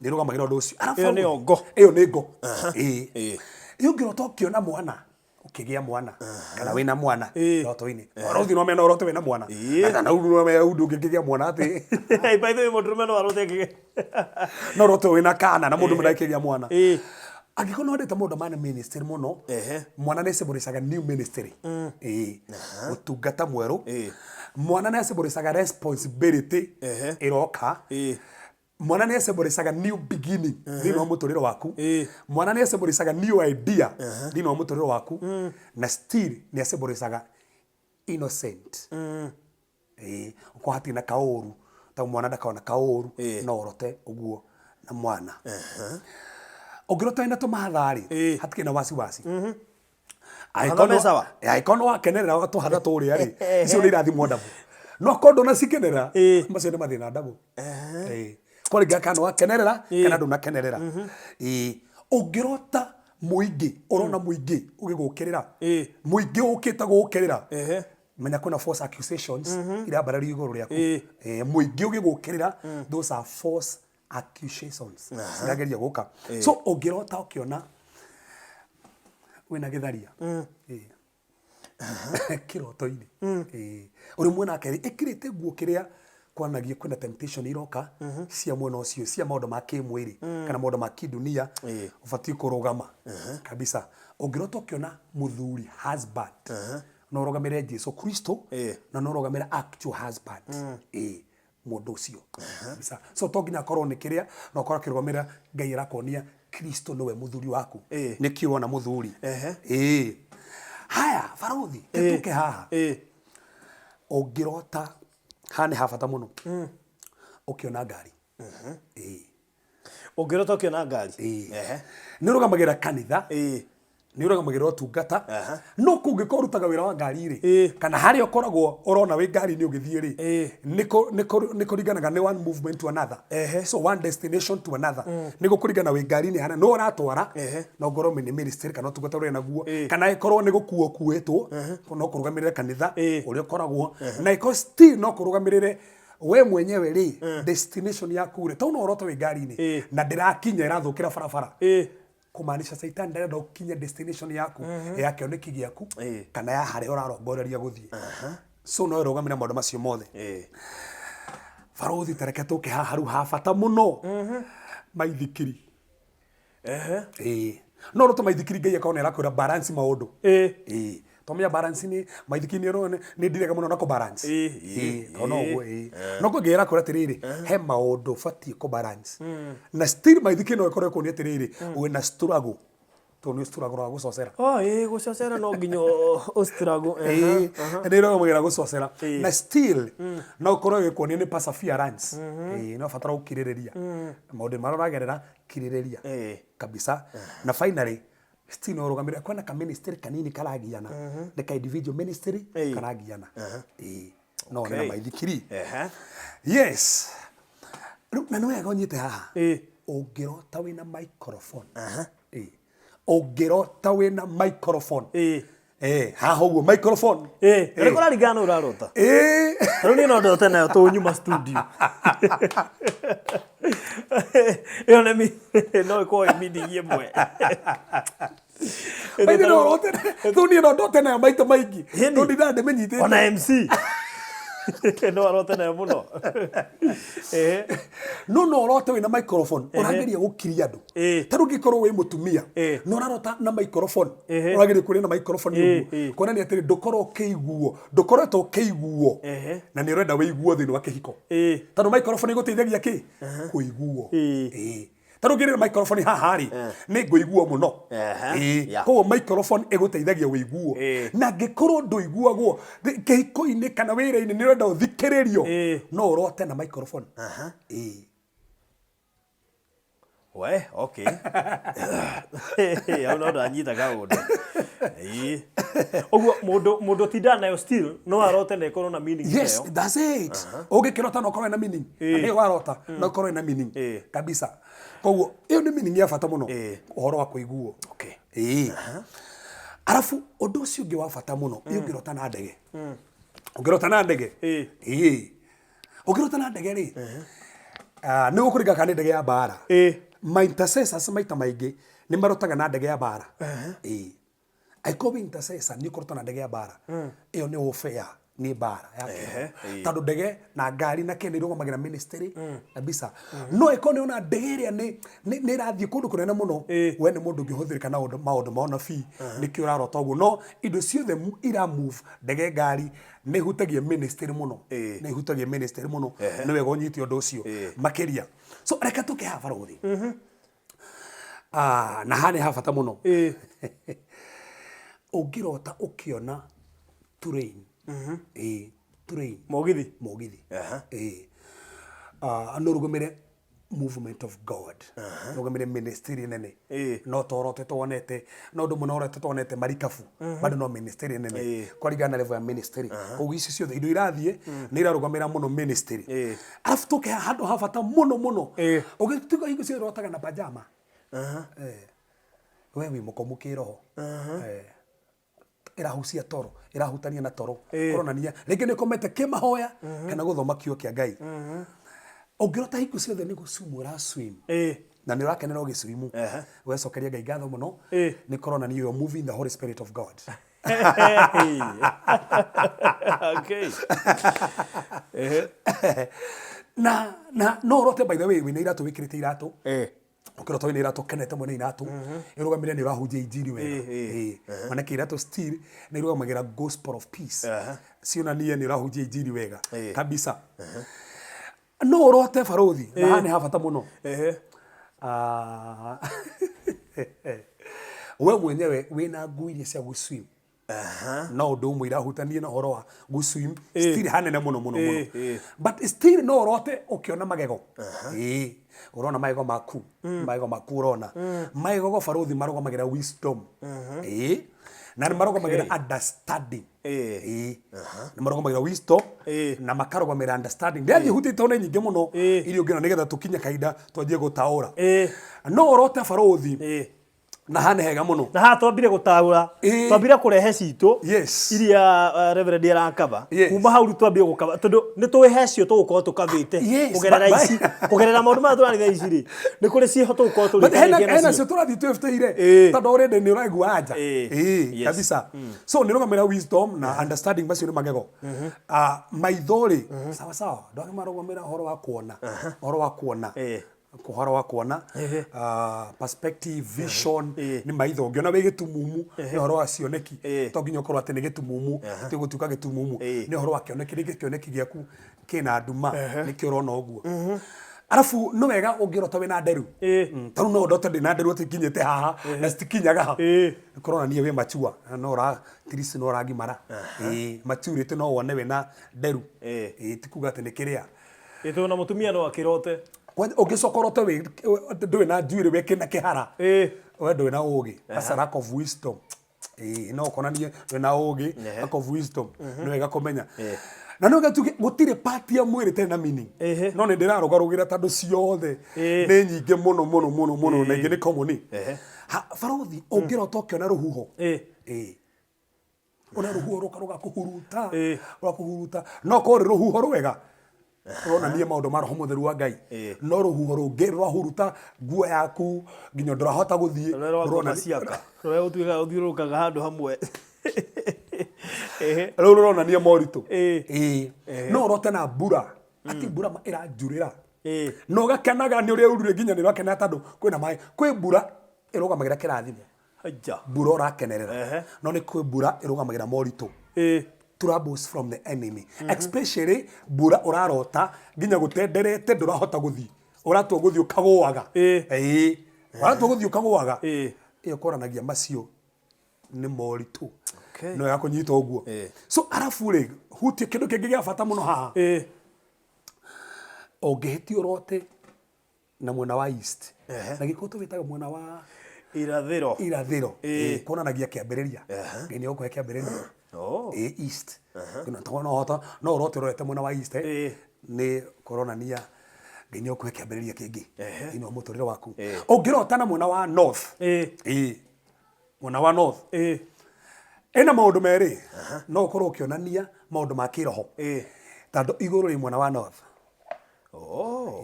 Nĩ ĩrũgamagĩrĩra ũndũ ũcio. Arabu Ĩyo nĩyo ngo. Ĩyo nĩ ngo. Ĩĩ. Ĩ, ũngĩrota ũkĩona mwana, ũkĩgĩa mwana kana wĩna mwana ndoto-inĩ, ũrauthi no mena ũrote wĩna mwana. Na kana ũndũ no mena ũndũ ũngĩkĩgĩa mwana atĩ. By the way, mũndũrũme no arote akĩgĩa. No ũrote wĩna kana na mũndũ ndakĩgĩa mwana. Angĩkorwo nĩ wendete maũndũ ma ministry mũno, mwana nĩ symbolizaga new ministry. Ĩĩ, ũtungata mwerũ. Mwana nĩ symbolizaga responsibility ĩroka. Mwana nĩ symbolizaga new beginning thĩinĩ wa mũtũrĩre waku. Mwana nĩ symbolizaga new idea thĩinĩ wa mũtũrĩre waku, na still nĩ symbolizaga innocent. Ĩĩ, ũkorwo hatirĩ na kaũru, ta mwana ndakona kaũru. No ũrote ũguo na mwana. Ũngĩrota wĩna tũmahatha rĩ, hatikĩrĩ na wasiwasi. Mahatha me sawa? Angĩkorwo nĩ wakenerera tũhatha tũrĩa rĩ, icio nĩ irathimwo ndabũ. No akorwo ndũnacikenera, macio nĩ mathĩna ndabũ. Ĩĩ, kũringana kana nĩ wakenerera kana ndũnakenerera. Ĩĩ, ũngĩrota mũingĩ, ũrona mũingĩ ũgĩgũkĩrĩra, mũingĩ ũkĩte gũgũkĩrĩra, menya kwĩna false accusations irambarario igũrũ rĩaku. Mũingĩ ũgĩgũkĩrĩra, those are false accusations cirageria gũka. So ũngĩrota ũkĩona wĩna gĩtharia, ĩĩ, kĩroto-inĩ, ĩĩ, ũrĩ mwena kerĩ ĩkĩrĩte nguo kĩrĩa Kwanagia kwĩna temptation iroka cia mwena ũcio, cia maũndũ ma kĩmwĩrĩ kana maũndũ ma kĩndunia, ũbatiĩ kũrũgama kabisa. Ũngĩrota ũkĩona mũthuri, husband, no ũrũgamĩrĩre Jesu Kristo na no ũrũgamĩrĩre actual husband, ĩĩ, mũndũ ũcio kabisa. So to nginya akorwo nĩ kĩrĩa, no akorwo akĩrũgamĩrĩra Ngai arakuonia Kristo nĩwe mũthuri waku. Nĩkĩo wona mũthuri. Ĩĩ, haya barũthi, tũke haha. Ũngĩrota haha nĩ ha bata mũno, ũkĩona ngari. Ĩĩ. Ũngĩrota ũkĩona ngari. Nĩ ũrũgamagĩrĩra kanitha, nĩ ũrũgamagĩrĩra ũtungata, no kũngĩkorwo ũrutaga wĩra wa ngari rĩ, kana harĩa ũkoragwo ũrona wĩ ngari-inĩ ũgĩthiĩ rĩ, nĩ kũringanaga nĩ one movement to another, so one destination to another, nĩ gũkũringana wĩ ngari-inĩ hana no ũratwara, no ngorwo nĩ ministry kana ũtungata ũrĩa naguo, kana ĩkorwo nĩ gũkuo ũkuĩtwo, no kũrũgamĩrĩre kanitha ũrĩa ũkoragwo, na ĩkorwo still no kũrũgamĩrĩre we mwenyewe rĩ, destination yaku rĩ, tondũ no ũrote wĩ ngari-inĩ na ndĩrakinya, ĩrathũkĩra barabara, kũmaanisha Caitani ndarenda ũkinye destination yaku ya kĩoneki gĩaku kana ya harĩa ũrarongoreria gũthiĩ. So no ĩrũgamĩre maũndũ macio mothe. Barũthi, tareke tũke haha rĩu ha bata mũno, maithikiri. Ĩĩ, no ũrote maithikiri, Ngai akorwo nĩ arakwĩra balance maũndũ. Ĩĩ, tũmenya balance nĩ maithikiri, nĩ ũrona nĩ ndirega mũno na kũ balance. Ĩĩ, tondũ no ũguo, ĩĩ, no kũngĩ ĩrakwĩra atĩrĩrĩ, he maũndũ ũbatiĩ kũ balance, na still maithikiri no ĩkorwo ĩkuonia atĩrĩrĩ, wĩna struggle, tondũ nĩ struggle wa gũcocera. Oh, ĩĩ, gũcocera no nginya ũ struggle. Ĩĩ, nĩ ĩrũgamagĩrĩra gũcocera, na still no ũkorwo ĩgĩkuonia nĩ perseverance. Ĩĩ, no batara gũkirĩrĩria maũndũ marĩa ũragerera, kirĩrĩria kabisa. Na finally still no ũrũgamĩrĩre kwĩna ka ministry kanini karagiana, nĩ ka individual ministry karagiana. Ĩĩ, no one na maithikiri. Yes, rĩu na nĩ wega ũnyite haha. Ũngĩrota wĩna microphone. Ĩĩ, ũngĩrota wĩna microphone. Haha ũguo microphone. Ĩĩ, na kũraringana na ũrarota. Rĩu niĩ no ndote nayo tũnyuma studio. Ĩyo nĩ no ĩkorwo ĩ meaning ĩmwe. Maithe no ũrote tũ, niĩ no ndote nayo maita maingĩ. Ĩni. Tondũ ndindaga ndĩmĩnyitĩte. Ona MC no arote nayo mũno. No ũrote wĩna microphone, ũrageria gũkiria andũ. Ta rĩu ũngĩkorwo wĩ mũtumia na ũrarota na microphone, ũrageria kũrĩa na microphone ũguo, kuonania atĩrĩ, ndũkorwo ũkĩiguo, ndũkoretwo ũkĩiguo, na nĩ ũrenda wĩiguo thĩinĩ wa kĩhiko, tondũ microphone ĩgũteithagia kĩ kũiguo. Ĩĩ, ta rĩu ngĩrĩra microphone haha rĩ, nĩ ngũiguo mũno. Ĩĩ, koguo microphone ĩgũteithagia wĩiguo, na angĩkorwo ndũiguagwo kĩhiko-inĩ kana wĩra-inĩ, nĩ ũrenda ũthikĩrĩrio, no ũrote na microphone. Ĩĩ. We, okay. Hau no ndanyita kaũndũ. Ĩĩ. Ũguo mũndũ ũtindaga nayo still no arote na ĩkorwo na meaning Yes, ĩyo. that's it. Ũngĩkĩrota no ũkorwo na meaning. Na nĩyo warota no ũkorwo na meaning. Kabisa. Koguo ĩyo nĩ meaning ya bata mũno. Ũhoro wa kũiguo. Ĩĩ. Arabu ũndũ ũcio ũngĩ wa bata mũno, ĩ ũngĩrota na ndege. Ũngĩrota na ndege. Ĩĩ. Ũngĩrota na ndege rĩ, ah, nĩ gũkũringa kana nĩ ndege ya mbara. Ma intercessors maita maingĩ nĩ marotaga na ndege ya mbara. Ĩĩ. Angĩkorwo wĩ intercessor nĩ ũkũrota na ndege ya mbara, ĩyo nĩ warfare, nĩ mbara ya kĩroho. Tondũ ndege na ngari na kĩ nĩ irũgamagĩra ministry kabisa. No ĩkorwo nĩ ona ndege ĩrĩa nĩ ĩrathiĩ kũndũ kũnene mũno, we nĩ mũndũ ũngĩhũthĩrĩka na maũndũ ma ũnabii, nĩkĩo ũrarota ũguo. No indo ciothe ira move, ndege, ngari, nĩ ihutagia ministry mũno. Nĩ ihutagia ministry mũno. Nĩ wega ũnyite ũndũ ũcio makĩria. So reke tũke haha barũthi. Ah, na haha nĩ ha bata mũno. Ũngĩrota ũkĩona train. Ĩĩ, train. Mũgithi. Mũgithi. Ĩĩ. Ah, no ũrũgamĩre movement of God, ũrũgamĩre ministry nene. No torote wonete no ũndũ mũno ũrote wonete marikabu, bado no ministry nene, kũringana na level ya ministry. Koguo ici ciothe indo irathiĩ nĩ irarũgamĩra mũno ministry. Arabu tũke haha handũ ha bata mũno mũno. Ũgĩtuĩka hingo ciothe ũrotaga na pajama, we wĩ mũkomu kĩroho. Ĩrahucia toro, ĩrahutania na toro, kũronania rĩngĩ nĩ ũkomete kĩmahoya kana gũthoma kiugo kĩa Ngai. Ũngĩrota hingo ciothe nĩ gũcumu ũraswim na nĩ ũrakenera ũgĩcuimu, wecokeria Ngai ngatho mũno, nĩ kũronania you are moving the Holy Spirit of God. Okay. Ehe. Na no ũrote, by the way, wĩna iratũ, wĩkĩrĩte iratũ. Ũkĩrota wĩna iratũ, kenete mwene iratũ, ĩrũgamĩrĩre nĩ ũrahunjia injiri wega. Manake iratũ still nĩ irũgamagĩra gospel of peace. Cionanie nĩ ũrahunjia injiri wega kabisa. No ũrote, barũthi, na haha nĩ ha bata mũno. Ah, we mwenyewe wĩna nguo iria cia gũswim, no ũndũ ũmwe irahutania na ũhoro wa gũswim, still hanene mũno mũno mũno. But still no ũrote ũkĩona magego. Ĩĩ, ũrona magego maku, magego maku ũrona magego go, barũthi, marũgamagĩra wisdom. Ĩĩ, na nĩ marũgamagĩra understanding. Ĩĩ, nĩ marũgamagĩra wisdom na makarũgamĩra understanding. Ndĩrathiĩ hutĩte one nyingĩ mũno iria ũngĩona nĩgetha tũkinye kahinda twanjie gũtaũra. No ũrote, barũthi, na haha nĩ hega mũno. Na haha twambire gũtaũra. Twambire kũrehe citũ iria Reverend arakaba. Kuma hau rĩu twambie gũkaba, tondũ nĩ tũĩ he cio tũgũkorwo tũkabĩte kũgerera ici, kũgerera maũndũ maya tũraria ici rĩ, nĩ kũrĩ ciĩho tũgũkorwo But hena tũrĩkanĩtie hena nacio. Cio tũrathiĩ twĩbutĩire tondũ already nĩ ũraigua anja. Kabisa. So nĩ rũgamĩra wisdom na understanding, macio nĩ magego. Ah, maitho rĩ, sawa sawa, andũ angĩ marũgamĩra ũhoro wa kuona, ũhoro wa kuona, ũhoro wa kuona, perspective, vision. Nĩ maitho. Ũngĩona wĩ gĩtumumu, nĩ ũhoro wa cioneki. To nginya ũkorwo atĩ nĩ gĩtumumu, ti gũtuĩka gĩtumumu, nĩ ũhoro wa kĩoneki. Rĩngĩ kĩoneki gĩaku kĩna nduma, nĩkĩo ũrona ũguo. Arabu nĩ wega ũngĩrota wĩna nderu. Tarĩu no ndote ndĩna nderu atĩ nginyĩte haha na citikinyaga ha, kũronania wĩ mature na no ũra at least no ũragimara. Maturity, no wone wĩna nderu. Ti kuga atĩ nĩ kĩrĩa. Ĩ, tondũ na mũtumia no akĩrote. Kwanja ũngĩcoka ũrote ndũrĩ na njuĩrĩ, wĩ kĩna kĩhara, we ndũrĩ na ũgĩ. That's a lack of wisdom. No ũkonanie ndũrĩ na ũgĩ, lack of wisdom. Nĩ wega kũmenya na nĩ wega tuge gũtirĩ part ya mwĩrĩ ĩtarĩ na meaning. No nĩ ndĩrarũgarũgĩra tondũ ciothe nĩ nyingĩ mũno mũno mũno mũno, na ingĩ nĩ common. Ha, barũthi, ũngĩrota ũkĩona rũhuho, ona rũhuho rũka rũgakũhuruta, rũgakũhuruta, no korwo rĩ rũhuho rwega, ronania maũndũ ma roho mũtheru wa Ngai. No rũhuho rũngĩ rwahuruta nguo yaku nginya ndũrahota gũthiĩ, Rũrĩa rwa ngoma ciaka, rũrĩa ũtuĩkaga ũthiũrũrũkaga handũ hamwe. Rũu rũronania moritũ. No ũrote na mbura, atĩ mbura ĩranjurĩra, na ũgakenaga nĩ ũrĩa urire, nginya nĩ ũrakena tondũ kwĩna maĩ. Kwĩ mbura ĩrũgamagĩra kĩrathimo. Aja. Mbura ũrakenerera. No nĩ kwĩ mbura ĩrũgamagĩra moritũ, troubles from the enemy, especially mbura ũrarota nginya gũtenderete, ndũrahota gũthiĩ, ũratua gũthiĩ ũkagũaga. Ĩĩ, ũratua gũthiĩ ũkagũaga. Ĩyo kũranagia macio nĩ moritũ. No wega kũnyita ũguo. So arabu rĩ, hutie kĩndũ kĩngĩ gĩa bata mũno haha. Ũngĩhĩtia ũrote na mwena wa east, na gĩkũyũ tũwĩtaga mwena wa irathĩro. Irathĩro. Kuonanagia kĩambĩrĩria. Ngai nĩ egũkũhe kĩambĩrĩria. East. No hota no ũrote ũrorete mwena wa east, nĩ kũronania Ngai nĩ egũkũhe kĩambĩrĩria kĩngĩ thĩinĩ wa mũtũrĩre waku. Ũngĩrota na mwena wa north, mwena wa north ĩna maũndũ merĩ. No ũkorwo ũkĩonania maũndũ ma kĩroho, tondũ igũrũ rĩ mwena wa north.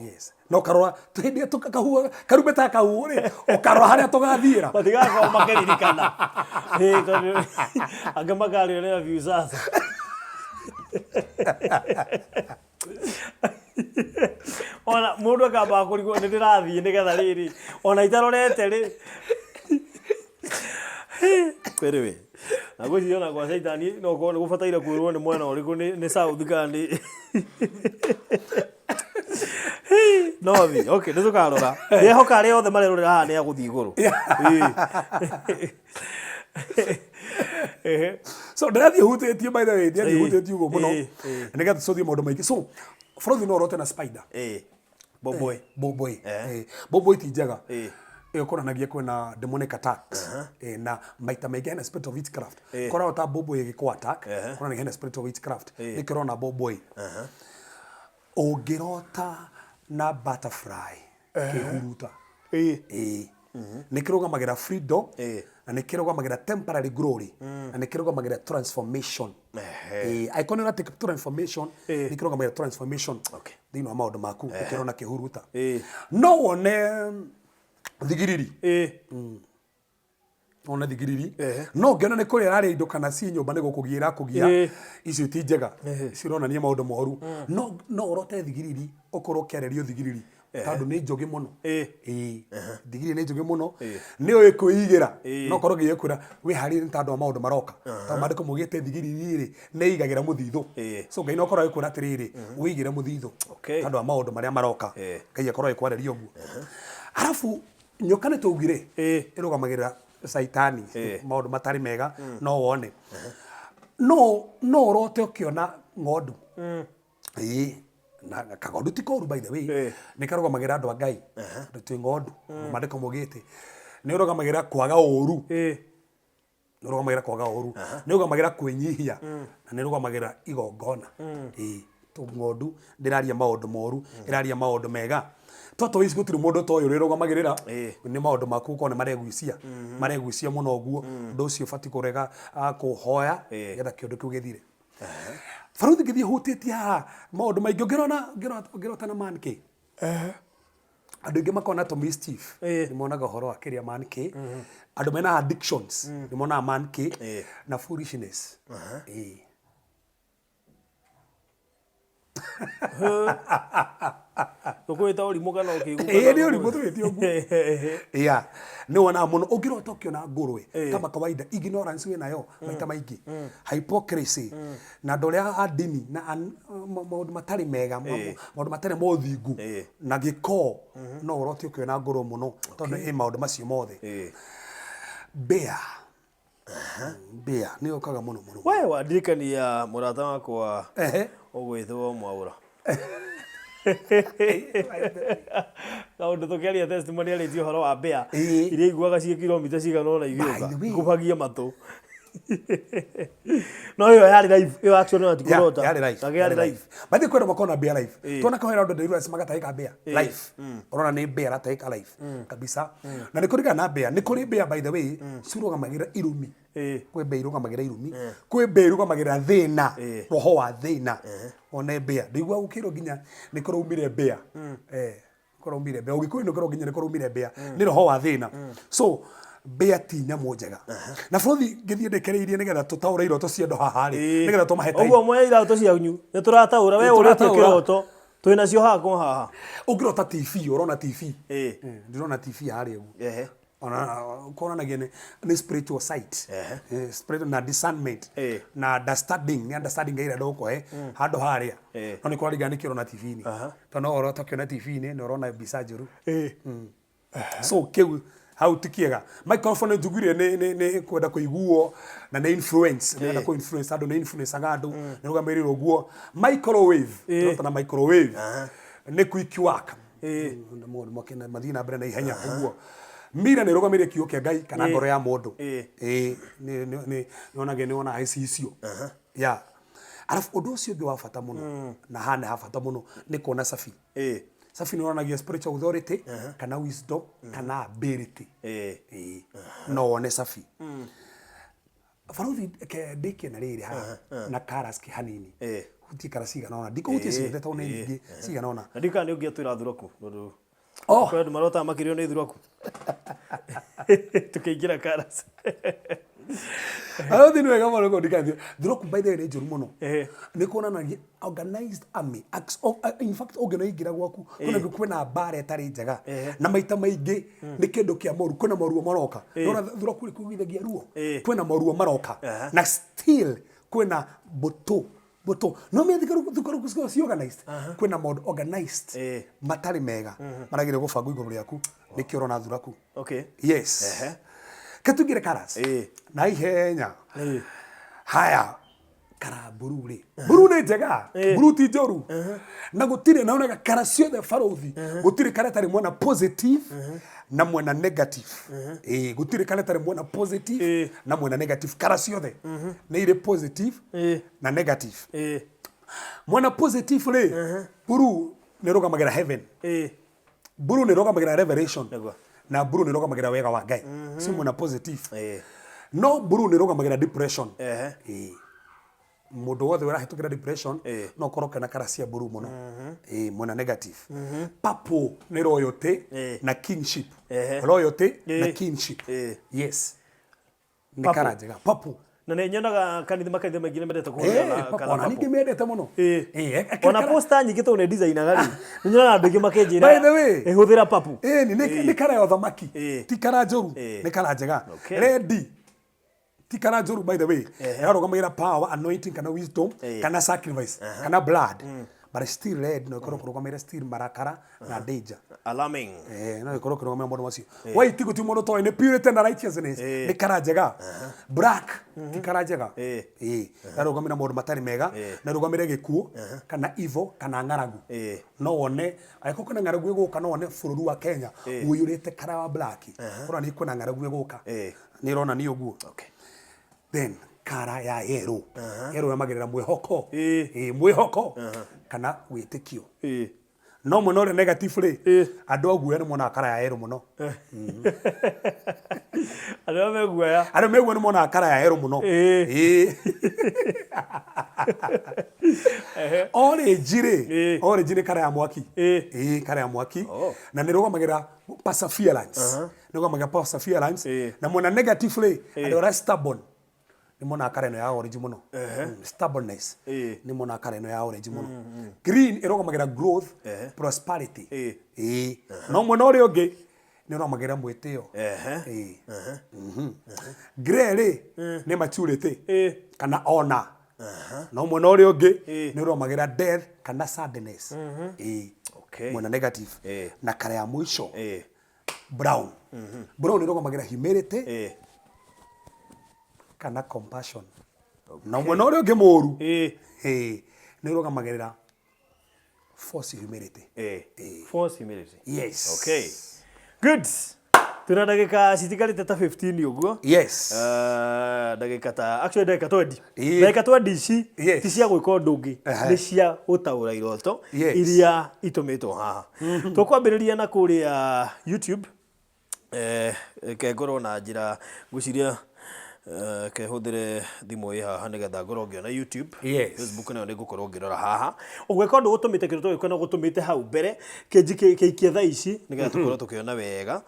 Yes, no karora hĩndĩ ĩrĩa karumbeta kahuo rĩ, ũkarora harĩa tũgathiĩra. Matigakorwo makĩririkana. Tondũ angĩ makarĩonera view sasa. Ona mũndũ akambaga kũrigwo nĩ ndĩrathiĩ nĩgetha rĩrĩ ona itarorete rĩ. Anyway, na ngwĩciria ona gwa caitani no korwo nĩ gũbataire kwĩrwo nĩ mwena ũrĩkũ, nĩ south kana nĩ north. Okay, nĩ tũkarora. Ndĩrehoka arĩa othe marerorera haha nĩ agũthiĩ igũrũ. So ndĩrathiĩ hutĩtie, by the way, ndĩrathiĩ hutĩtie ũguo mũno nĩgetha tũcũthie maũndũ maingĩ. So bũrũri, no ũrote na spider. Boboi. Boboi. Boboi ti njega. Ĩyo kũronanagia kwĩna demonic attacks. Na maita maingĩ hena spirit of witchcraft. Korwo ta boboi ĩgĩkũ attack, kũronania hena spirit of witchcraft. Nĩkĩo ũrona boboi. Ũngĩrota na butterfly kĩhuruta, nĩ kĩrũgamagĩra freedom, na nĩ kĩrũgamagĩra temporary glory, na nĩ kĩrũgamagĩra transformation. Angĩkorwo nĩ ũra transformation, nĩ kĩrũgamagĩra transformation thĩinĩ wa maũndũ maku ũkĩrona kĩhuruta. No wone thigiriri. Ona thigiriri. Ehe. No ngĩona nĩ kũrĩa ĩrarĩa indo kana ci nyũmba nĩ gũkũgia ĩrakũgia. Icio ti njega. Cironania maũndũ moru. No ũrote thigiriri ũkorwo ũkĩarĩrio thigiriri tondũ nĩ njũgĩ mũno. Ĩĩ. Thigiriri nĩ njũgĩ mũno. Nĩ ũĩ kwĩigĩra. No korwo ngĩkwĩra wĩharĩrie nĩ tondũ wa maũndũ maroka. Tondũ maandĩko maugĩte thigiriri rĩ nĩ ĩigagĩra mũthithũ. So Ngai no akorwo agĩkwĩra atĩrĩrĩ wĩigĩre mũthithũ tondũ wa maũndũ marĩa maroka. Ngai akorwo agĩkwarĩria ũguo. Arabu nyoka nĩ twaugire ĩrũgamagĩrĩra caitani, maũndũ matarĩ mega no wone. No ũrote ũkĩona ng'ondu. Ĩĩ na kagondu ti koru by the way. Nĩ karũgamagĩrĩra andũ a Ngai. Tondũ twĩ ng'ondu, maandĩko maugĩte. Nĩ ũrũgamagĩrĩra kwaga ũru. Nĩ ũrũgamagĩrĩra kwaga ũru. Nĩ ũrũgamagĩrĩra kwĩnyihia na nĩ ũrũgamagĩrĩra igongona. Ĩĩ ng'ondu ndĩraria maũndũ moru, ĩraria maũndũ mega. Tortoise gũtirĩ mũndũ ũtoĩ ũrĩa ĩrũgamagĩrĩra. Nĩ maũndũ maku gũkorwo nĩ maregucia. Maregucia mũno ũguo. Ũndũ ũcio ũbatiĩ kũrega kũhoya nĩgetha kĩũndũ kĩu gĩthire. Baruthi ngĩthiĩ hutĩtie haha maũndũ maingĩ ũngĩrona ũngĩrota na man kĩ andũ aingĩ makona tũ mischief nĩ monaga ũhoro wa kĩrĩa man kĩ andũ mena addictions nĩ monaga man kĩ na foolishness. Ĩĩ. Tũkwĩta ũrimũ kana ũkĩgu? Ĩĩ nĩ ũrimũ tũgĩtie ũguo. Yeah. Nĩ wonaga mũno ũngĩrota ũkĩona ngũrwe kama kawaida ignorance wĩ nayo maita maingĩ hypocrisy na andũ arĩa a ndini na maũndũ matarĩ mega maũndũ matarĩ ma ũthingu na gĩko no ũrote ũkĩona ngũrwe mũno tondũ ĩ maũndũ macio mothe. Mbĩa mbĩa nĩ yũkaga mũno mũno. We wandirikania mũrata wakwa ũgwĩtwo Mwaũra. Kaũndũ tũkĩaria testimony arĩtie ũhoro wa mbĩa iria iguaga ciĩ kilomita cigana ũna igĩũka By the way. ikuhagia matũ. No ĩyo yarĩ live, ĩyo actually no ti kũrota. Yarĩ live. Nake yarĩ live. By the way, kwĩna makona mbĩa live. Tuona kahoera andũ deliverance magatahĩka mbĩa live. Ũrona nĩ mbĩa ĩratahĩka live kabisa. Na nĩ kũringana na mbĩa, nĩ kũrĩ mbĩa by the way cirũgamagĩrĩra irumi. Kwĩ mbĩa irũgamagĩrĩra irumi, kwĩ mbĩa irũgamagĩrĩra thĩna, roho wa thĩna. One mbĩa, ndiguaga gũkĩrwo nginya nĩ kũraumire mbĩa. Kũraumire mbĩa, Ũgĩkũyũ nĩ kũraumire nginya nĩ kũraumire mbĩa, nĩ roho wa thĩna. So mbĩa ti nyamũ njega. Na bũrũthi ngĩthiĩ ndekereirie nĩgetha tũtaũre iroto cia andũ haha rĩ, nĩgetha tũmahe time. Ũguo moya iroto cianyu, nĩ tũrataũra, we ũrĩtie Tũrataũra. kĩroto, twĩ nacio haha kwa haha. Ũngĩrota TV, ũrona TV. Ndĩrona TV harĩa ũguo. Ona kuonanagia nĩ spiritual sight. Spiritual na discernment na understanding, nĩ understanding Ngai arenda gũkũhe handũ harĩa. No nĩ kũraringana nĩkĩ ũrona TV-inĩ. Tondũ no ũrote ũkĩona TV-inĩ na ũrona mbica njũru. So kĩu hau ti kĩega. Microphone njugire nĩ kwenda kũiguo na nĩ influence, nĩ kwenda kũ influence andũ, nĩ influence aga andũ, nĩ rũgamĩrĩire ũguo. Microwave, ndĩrota na microwave nĩ quick work. Maũndũ mathiĩ na mbere na ihenya ũguo. Mira nĩ ĩrũgamĩrĩire kiugo kĩa Ngai kana ngoro ya mũndũ. Ĩĩ nĩ nyonaga nĩ wonaga icicio. Yeah. Arabu ũndũ ũcio ũngĩ wa bata mũno na haha nĩ ha bata mũno nĩ kuona cabi. Cabi nĩ yonanagia spiritual authority kana wisdom kana ability. Ĩĩ. No wone cabi. Barũthi reke ndĩkie na rĩrĩ haha na colours hanini. Hutie colour cigana ũna. Ndikũhutia ciothe tondũ nĩ nyingĩ cigana ũna. Na ndiũĩ kana nĩ ũngĩatwĩra thuraku tondũ Oh. kwĩ andũ marotaga makĩrio nĩ thuraku. Tũkĩingĩra colours. Barũthi nĩ wega mũno kũndikania. Thuraku by the way nĩ njũru mũno. Nĩ kuonanagia organized army. In fact ũngĩona ingĩra gwaku kwĩna kwĩna mbara ĩtarĩ njega. Na maita maingĩ nĩ kĩndũ kĩa moru kwĩna moruo maroka. Nĩwona thuraku nĩ kũgithagia ruo. Kwĩna moruo maroka. Na still kwĩna mbũtũ mbũtũ. No menya thukuru cikoragwo ci organized. Kwĩna maũndũ organized matarĩ mega maragĩrĩire gũbangwo igũrũ rĩaku nĩkĩo ũrona thuraku. Yes. Ke tũingĩre colours. Na ihenya. Haya kara mburu rĩ mburu nĩ njega mburu ti njũru na gũtirĩ na onaga kara ciothe barũthi gũtirĩ kara ĩtarĩ mwena positive na mwena negative. Ĩĩ gũtirĩ kara ĩtarĩ mwena positive na mwena negative. Kara ciothe nĩ irĩ positive na negative. Mwena positive rĩ, mburu nĩ ĩrũgamagĩra heaven. Mburu nĩ ĩrũgamagĩrĩra revelation. Na mburu nĩ ĩrũgamagĩrĩra wega wa Ngai. Ũcio mwena positive. No mburu nĩ ĩrũgamagĩrĩra depression. Ĩĩ. Mũndũ wothe ũrahĩtũkĩra depression no ũkorwo ũkĩona kara cia mburu mũno. Ĩĩ, mwena negative. Purple nĩ royalty na kingship. Royalty na kingship. Yes. Nĩ Purple. kara njega purple. Na nĩ nyonaga kanitha makanitha maingĩ nĩ mendete kũhũthĩra Eh, na purple. kara Ona purple. ningĩ mendete mũno. Ĩĩ. Eh, eh, Ona poster nyingĩ tondũ nĩ designaga rĩ, nĩ nyonaga andũ aingĩ makĩnjĩra By the way. "Ĩ, hũthĩra purple." Ĩni nĩ kara ya ũthamaki. Ti kara njũru, nĩ kara njega. Red ti kara njũru, by the way. Ĩrarũgamĩrĩra power, anointing kana wisdom kana sacrifice kana blood. But still red no ĩkorwo kũrũgamĩrĩra still marakara na danger. Alarming. Eh, no ĩkorwo kũrũgamĩrĩra maũndũ macio. White gũtirĩ mũndũ ũtoĩ nĩ purity na righteousness. Nĩ kara njega. Black ti kara njega. Ĩĩ. Ĩrarũgamĩrĩra maũndũ matarĩ mega, na ĩrũgamĩrĩre gĩkuũ kana evil kana ng'aragu. No wone angĩkorwo kwĩna ng'aragu ĩgũka, no wone bũrũri wa Kenya ũiyũrĩte kara wa black. Ũronania kwĩna ng'aragu ĩgũka. Nĩ ĩronania ũguo. Then kara ya yellow. Yellow yamagĩrĩra mwĩhoko. Ĩĩ, mwĩhoko kana wĩtĩkio. No mwena ũrĩa negative rĩ, andũ a guoya nĩ monaga kara ya yellow mũno. Andũ arĩa me guoya. Arĩa me guoya nĩ monaga kara ya yellow mũno. Ĩĩ. Orange rĩ, orange nĩ kara ya mwaki. Ĩĩ, kara ya mwaki. Na nĩ ĩrũgamagĩrĩra perseverance. Nĩ ĩrũgamagĩrĩra perseverance. Na mwena negative rĩ, andũ arĩa stubborn nĩ monaga kara ĩno ya orange mũno. Stubbornness. Nĩ monaga kara ĩno ya orange mũno. Green ĩrũgamagĩrĩra growth, prosperity. Ĩĩ. No mwena ũrĩa ũngĩ nĩ ũrũgamagĩrĩra mwĩtĩo. Ĩĩ. Grey rĩ, nĩ maturity kana honor. No mwena ũrĩa ũngĩ nĩ ũrũgamagĩrĩra death kana sadness. Ĩĩ. Mwena negative. Na kara ya mũico brown. Brown ĩrũgamagĩrĩra humility kana compassion. Na mwena ũrĩa ũngĩ mũru ĩĩ, nĩ ũrũgamagĩrĩra false humility. False humility. Yes. Okay. Good. Tuna ndagĩka citigarĩte ta 15 ũguo. Yes. Ndagĩka ta actually ndagĩka 20. Ndagĩka 20 ici ti cia gwĩka ũndũ ũngĩ, nĩ cia gũtaũra iroto iria itũmĩtwo haha. Tũkwambĩrĩria na kũrĩa YouTube. Reke ngorwo na njĩra ngwĩciria reke hũthĩre thimũ ĩ haha nĩgetha ngorwo ngĩona YouTube. Facebook nayo nĩ ngũkorwo ngĩrora haha. Ũngĩka ũndũ ũtũmĩte kĩroto gĩkũ na ũgũtũmĩte hau mbere, kĩikie thaa ici nĩgetha tũkorwo tũkĩona wega,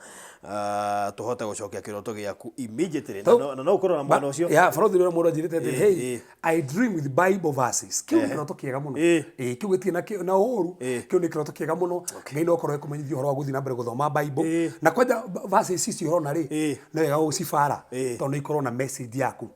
tũhote gũcokia kĩroto gĩaku immediately. Na no ũkorwo na mwena ũcio. Yeah, barothi ũrĩa mũndũ anjĩrĩte atĩ, hey, I dream with Bible verses. Kĩu nĩ kĩroto kĩega mũno. Ĩĩ, kĩu gĩtirĩ na ũũru. Kĩu nĩ kĩroto kĩega mũno. Ngai no akorwo akũmenyithia ũhoro wa gũthiĩ na mbere gũthoma Bible. Na kwanja verses icio ũrona rĩ, nĩ wega gũcibara tondũ nĩ ikorwo na message yaku.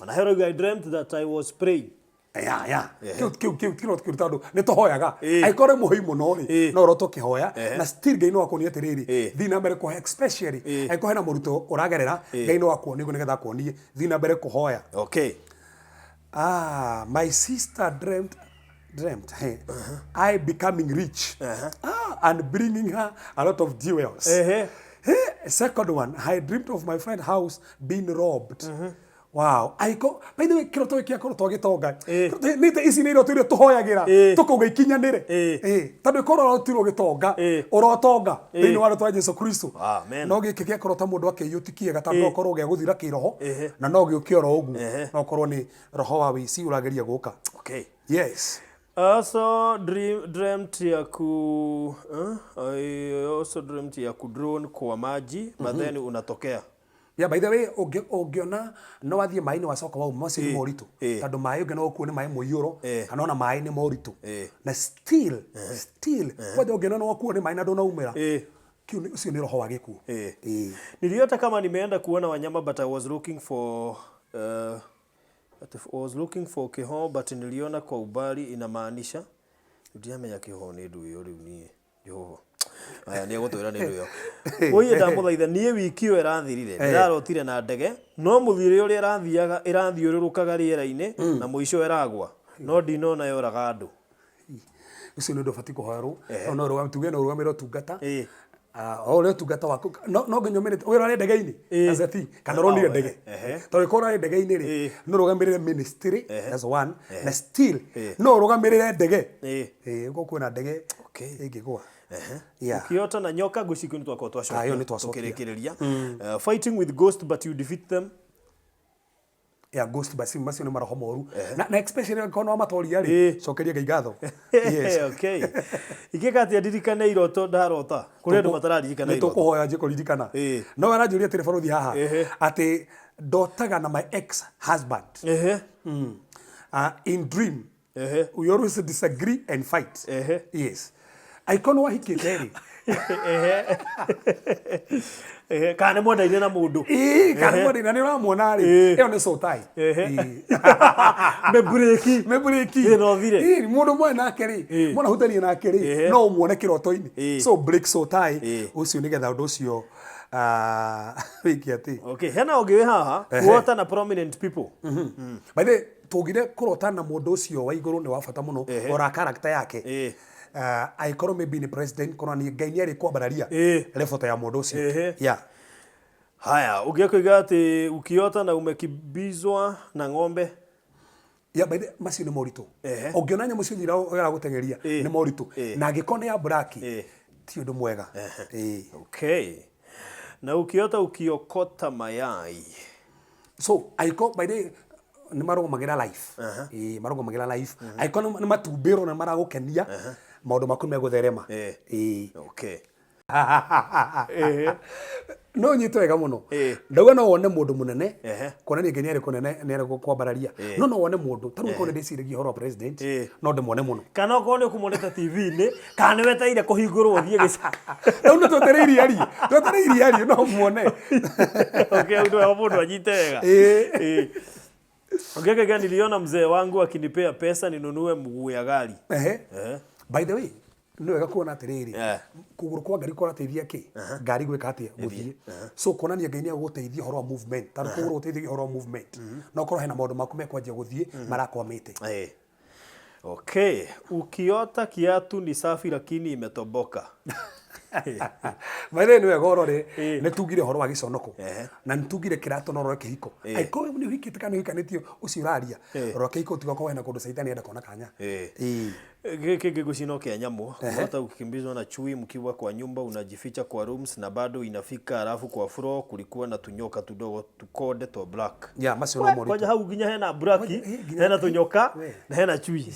Ona he ũrauga, I dreamt that I was praying. Ya kĩu kĩroto kĩu tondũ nĩ tũhoyaga. Angĩkorwo wĩ mũhoi mũno rĩ, no ũrote ũkĩhoya na still Ngai no akuonie atĩrĩrĩ, thiĩ na mbere kũhoya, especially angĩkorwo hena moritũ ũragerera, Ngai no akuonie ũguo nĩgetha akuonie thiĩ na mbere kũhoya. Ah, my sister dreamt, hey, I becoming rich and bringing her a lot of jewels. Hey, second one, I dreamt of my friend house being robbed. Wow. Aiko, by the way, kĩroto gĩkĩ gĩakorwo to gĩtonga. Nĩ ta ici nĩ iroto iria tũhoyagĩra tũkauga ikinyanĩre. Tondũ ĩkorwo ũrotirwo gĩtonga, ũrotonga thĩinĩ wa rĩtwa rĩa Jesu Kristo. Amen. No gĩkĩ gĩakorwo ta mũndũ akĩiywo ti kĩega tondũ no ũkorwo gĩa gũthira kĩroho na no gĩũke oro ũguo. No ũkorwo nĩ roho wa wĩici ũrageria gũka. Yes. I also dreamt ya ku I also dreamt ya ku drown kwa maji but then unatokea. Yeah, by the way, ũngĩona no wathiĩ maĩ-inĩ wacoka wauma, macio nĩ moritũ. Tondũ maĩ ũngĩona ũkuo nĩ maĩ mũiyũro, kana ona maĩ nĩ moritũ. Na still, kwanja ũngĩona no wakuo nĩ maĩ na ndũnaumĩra, kĩu ũcio nĩ roho wa gĩkuũ. Niliota kama nimeenda kuona wanyama but I was looking for I was looking for kĩhoo but niliona kwa umbali, inamaanisha ndiamenya kĩhoo nĩ ndũ ĩyo rĩu niĩ Jehova. Aya nĩ egũtwĩra nĩ ndũ ĩyo. Ũyũ ndamũthaitha niĩ wiki ĩyo ĩrathirire ndĩrarotire na ndege no mũthiĩre ũrĩa ĩrathiaga ĩrathiũrũrũkaga rĩera-inĩ na mũico ĩragwa no ndinona yoraga andũ. Ũcio nĩ ũndũ ũbatiĩ kũhoerwo. No no tuge no ũrũgamĩrĩre ũtungata. O ũrĩa ũtungata waku no nginya ũmenye wĩra ũrĩ ndege-inĩ. That's the thing. Kana ũronire ndege. Tondũ ĩkorwo ũrarĩ ndege-inĩ rĩ, no ũrũgamĩrĩre ministry, that's one. Na still no ũrũgamĩrĩre ndege. Ũguo kwĩna ndege ĩngĩgũa. Yeah. Ukiota na nyoka ngwĩciria nĩ twakorwo twacokia. Ĩyo nĩ twacokia. Tũkĩrĩkĩrĩria. Fighting with ghost but you defeat them. Yeah, ghost basi macio nĩ maroho moru. Na especially angĩkorwo nĩ wamatoria rĩ, cokeria Ngai ngatho. Yes. Okay. Ingĩka atĩa ndirikane iroto ndarota? Kũrĩ andũ matararirikana iroto. Nĩ tũkũhoya nje kũririkana. No aranjũria atĩrĩ barothi haha atĩ Ndotaga na my ex husband. In dream we always disagree and fight. Yes, angĩkorwo nĩ wahikĩte rĩ. Ehe, kana nĩ mwendaine na mũndũ. Ĩĩ, kana nĩ na nĩ ũramuona rĩ, ĩyo nĩ soul tie. Mĩmburĩki. Mĩmburĩki. Ĩĩ, no ũthire. Ĩĩ, mũndũ mwe nake rĩ, mwana hutania nake rĩ, no ũmuone kĩroto-inĩ. So break soul tie ũcio nĩgetha ũndũ ũcio wĩke atĩ. Okay, hena ũngĩ wĩ haha, kuota na prominent people. By the way, tũgire kũrota na mũndũ ũcio wa igũrũ nĩ wa bata mũno, ora character yake. Angĩkorwo maybe nĩ president, kũronania Ngai nĩ arĩ kwambararia level ta ya mũndũ ũcio. Yeah. Haya, ũngĩ akoiga atĩ ukiota na umekimbizwa na ng'ombe. Yeah, by the way, macio nĩ moritũ. Ũngĩona nyamũ ciothe iragũteng'eria, nĩ moritũ. Na angĩkorwo nĩ ya black, ti ũndũ mwega. Okay. Na ukiota ukiokota mayai. So angĩkorwo, by the way, nĩ marũgamagĩra life. Ĩĩ, marũgamagĩra life. Angĩkorwo nĩ matumbĩ ũrona maragũkenia, maũndũ maku nĩ megũtherema. Ĩĩ. Okay. No nyite wega mũno. Ndauga no wone mũndũ mũnene, kuonania Ngai nĩ arĩ kũnene, nĩ arĩ kwambararia. No wone mũndũ ta rĩu okorwo nĩ ndĩciragia ũhoro wa president, no ndĩmuone mũno. Kana okorwo nĩ ũkũmuonete TV-inĩ, kana nĩ wetereire kũhingũrwo ũthiĩ gĩca. Rĩu nĩ twetereire arie, twetereire arie no muone. Okay, hau nĩho mũndũ anyite wega. Okay, okay, niliona mzee wangu akinipea pesa ninunue mguu ya gari. By the way, nĩ wega kuona atĩrĩrĩ, kũgũrũ kwa ngari kũrateithia kĩ? Ngari gwĩka atĩa? Gũthiĩ. So kuonania Ngai nĩ agũgũteithia ũhoro wa movement, tondũ kũgũrũ gũteithagia ũhoro wa movement. No ũkorwo hena maũndũ maku mekwanjia gũthiĩ marakwamĩte. Okay, ukiota kiatu ni safi lakini imetoboka. By the way, nĩ wega ũrore, nĩ tugire ũhoro wa gĩconoko, na nĩ tugire kĩratũ no ũrore kĩhiko. Angĩkorwo nĩ ũhikĩte kana nĩ ũhikanĩtie ũcio ũraria, rora kĩhiko tiga ũkorwo hena kũndũ caitani enda kuona kanya. Gĩkĩ ngĩgwĩciria no kĩa nyamũ. Kuota ukikimbizwa na chui mkiwa kwa nyumba, unajificha kwa rooms na bado inafika, alafu kwa floor kulikuwa na tunyoka tudogo tukonde twa black. Yeah, macio no moritũ. Kwanja hau nginya hena black, Nginya hena tunyoka we. na hena chui.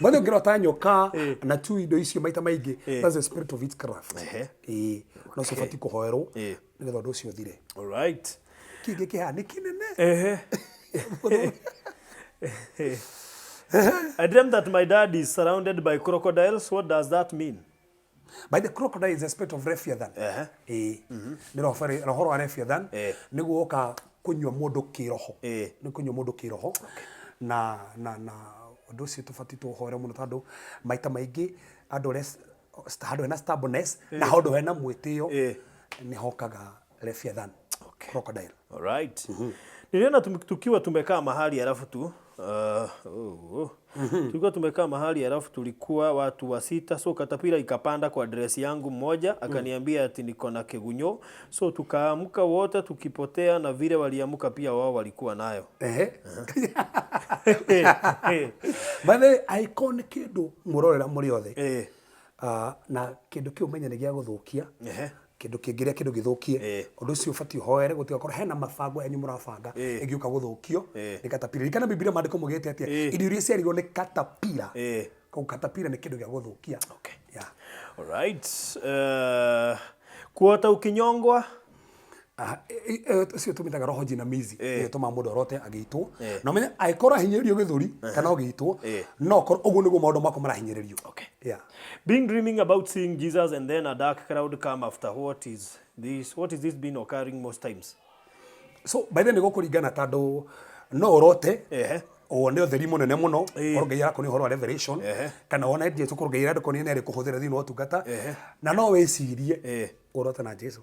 Mothe ũngĩrota nyoka na chui indo icio maita maingĩ, that's the spirit of witchcraft. Ĩĩ, no ũcio ũbatiĩ kũhoerwo nĩgetha ũndũ ũcio ũthire. All right. Kĩngĩ kĩhaha nĩ kĩnene. I dreamt that my dad is surrounded by crocodiles. What does that mean? By the crocodile is a spirit of Leviathan. Ĩĩ. Nĩ roho wa Leviathan nĩguo woka kũnyua mũndũ kĩroho. Nĩ kũnyua mũndũ kĩroho. Na na na ũndũ ũcio tũbatiĩ tũũhoere mũno tondũ maita maingĩ andũ arĩa handũ hena stubbornness na handũ hena mwĩtĩo nĩ hokaga Leviathan. Crocodile. All right. Niliona tukiwa tumekaa mahali alafu tu tulikuwa tumekaa mahali alafu tulikuwa watu wa sita, so katapila ikapanda kwa dress yangu mmoja akaniambia ati niko na kigunyo, so tukaamka wote tukipotea, na vile waliamka pia wao walikuwa nayo. By the way, angĩkorwo nĩ kĩndũ mũrorera mũrĩ othe, na kĩndũ kĩu ũmenye nĩ gĩa gũthũkia, kĩndũ kĩngĩrĩa kĩndũ gĩthũkie, ũndũ ũcio ũbatiĩ ũhoere gũtigakorwo hena mabango yanyu mũrabanga ĩngĩũka gũthũkio nĩ katapila. Ririkana Bibilia maandĩko maugĩte atĩa? Irio iria ciarigwo nĩ katapila. Koguo katapila nĩ kĩndũ gĩa gũthũkia. Yeah. All right. Kuota ukinyongwa? Ũcio tũmĩtaga roho jinamizi, nĩyo ĩtũmaga mũndũ arote agĩitwo. Na ũmenye angĩkorwo ahinyĩrĩrio gĩthũri kana ũgĩitwo, no ũkorwo ũguo nĩguo maũndũ maku marahinyĩrĩrio. Yeah. Being dreaming about seeing Jesus and then a dark cloud come after, what is this? What is this been occurring most times? So by the way, nĩ gũkũringana tondũ no ũrote wone ũtheri mũnene mũno, korwo Ngai arakuonia ũhoro wa revelation, kana wone Jesu, korwo Ngai arakuonia nĩ arĩkũhũthĩra thĩinĩ wa ũtungata, na no wĩcirie ũrote na Jesu.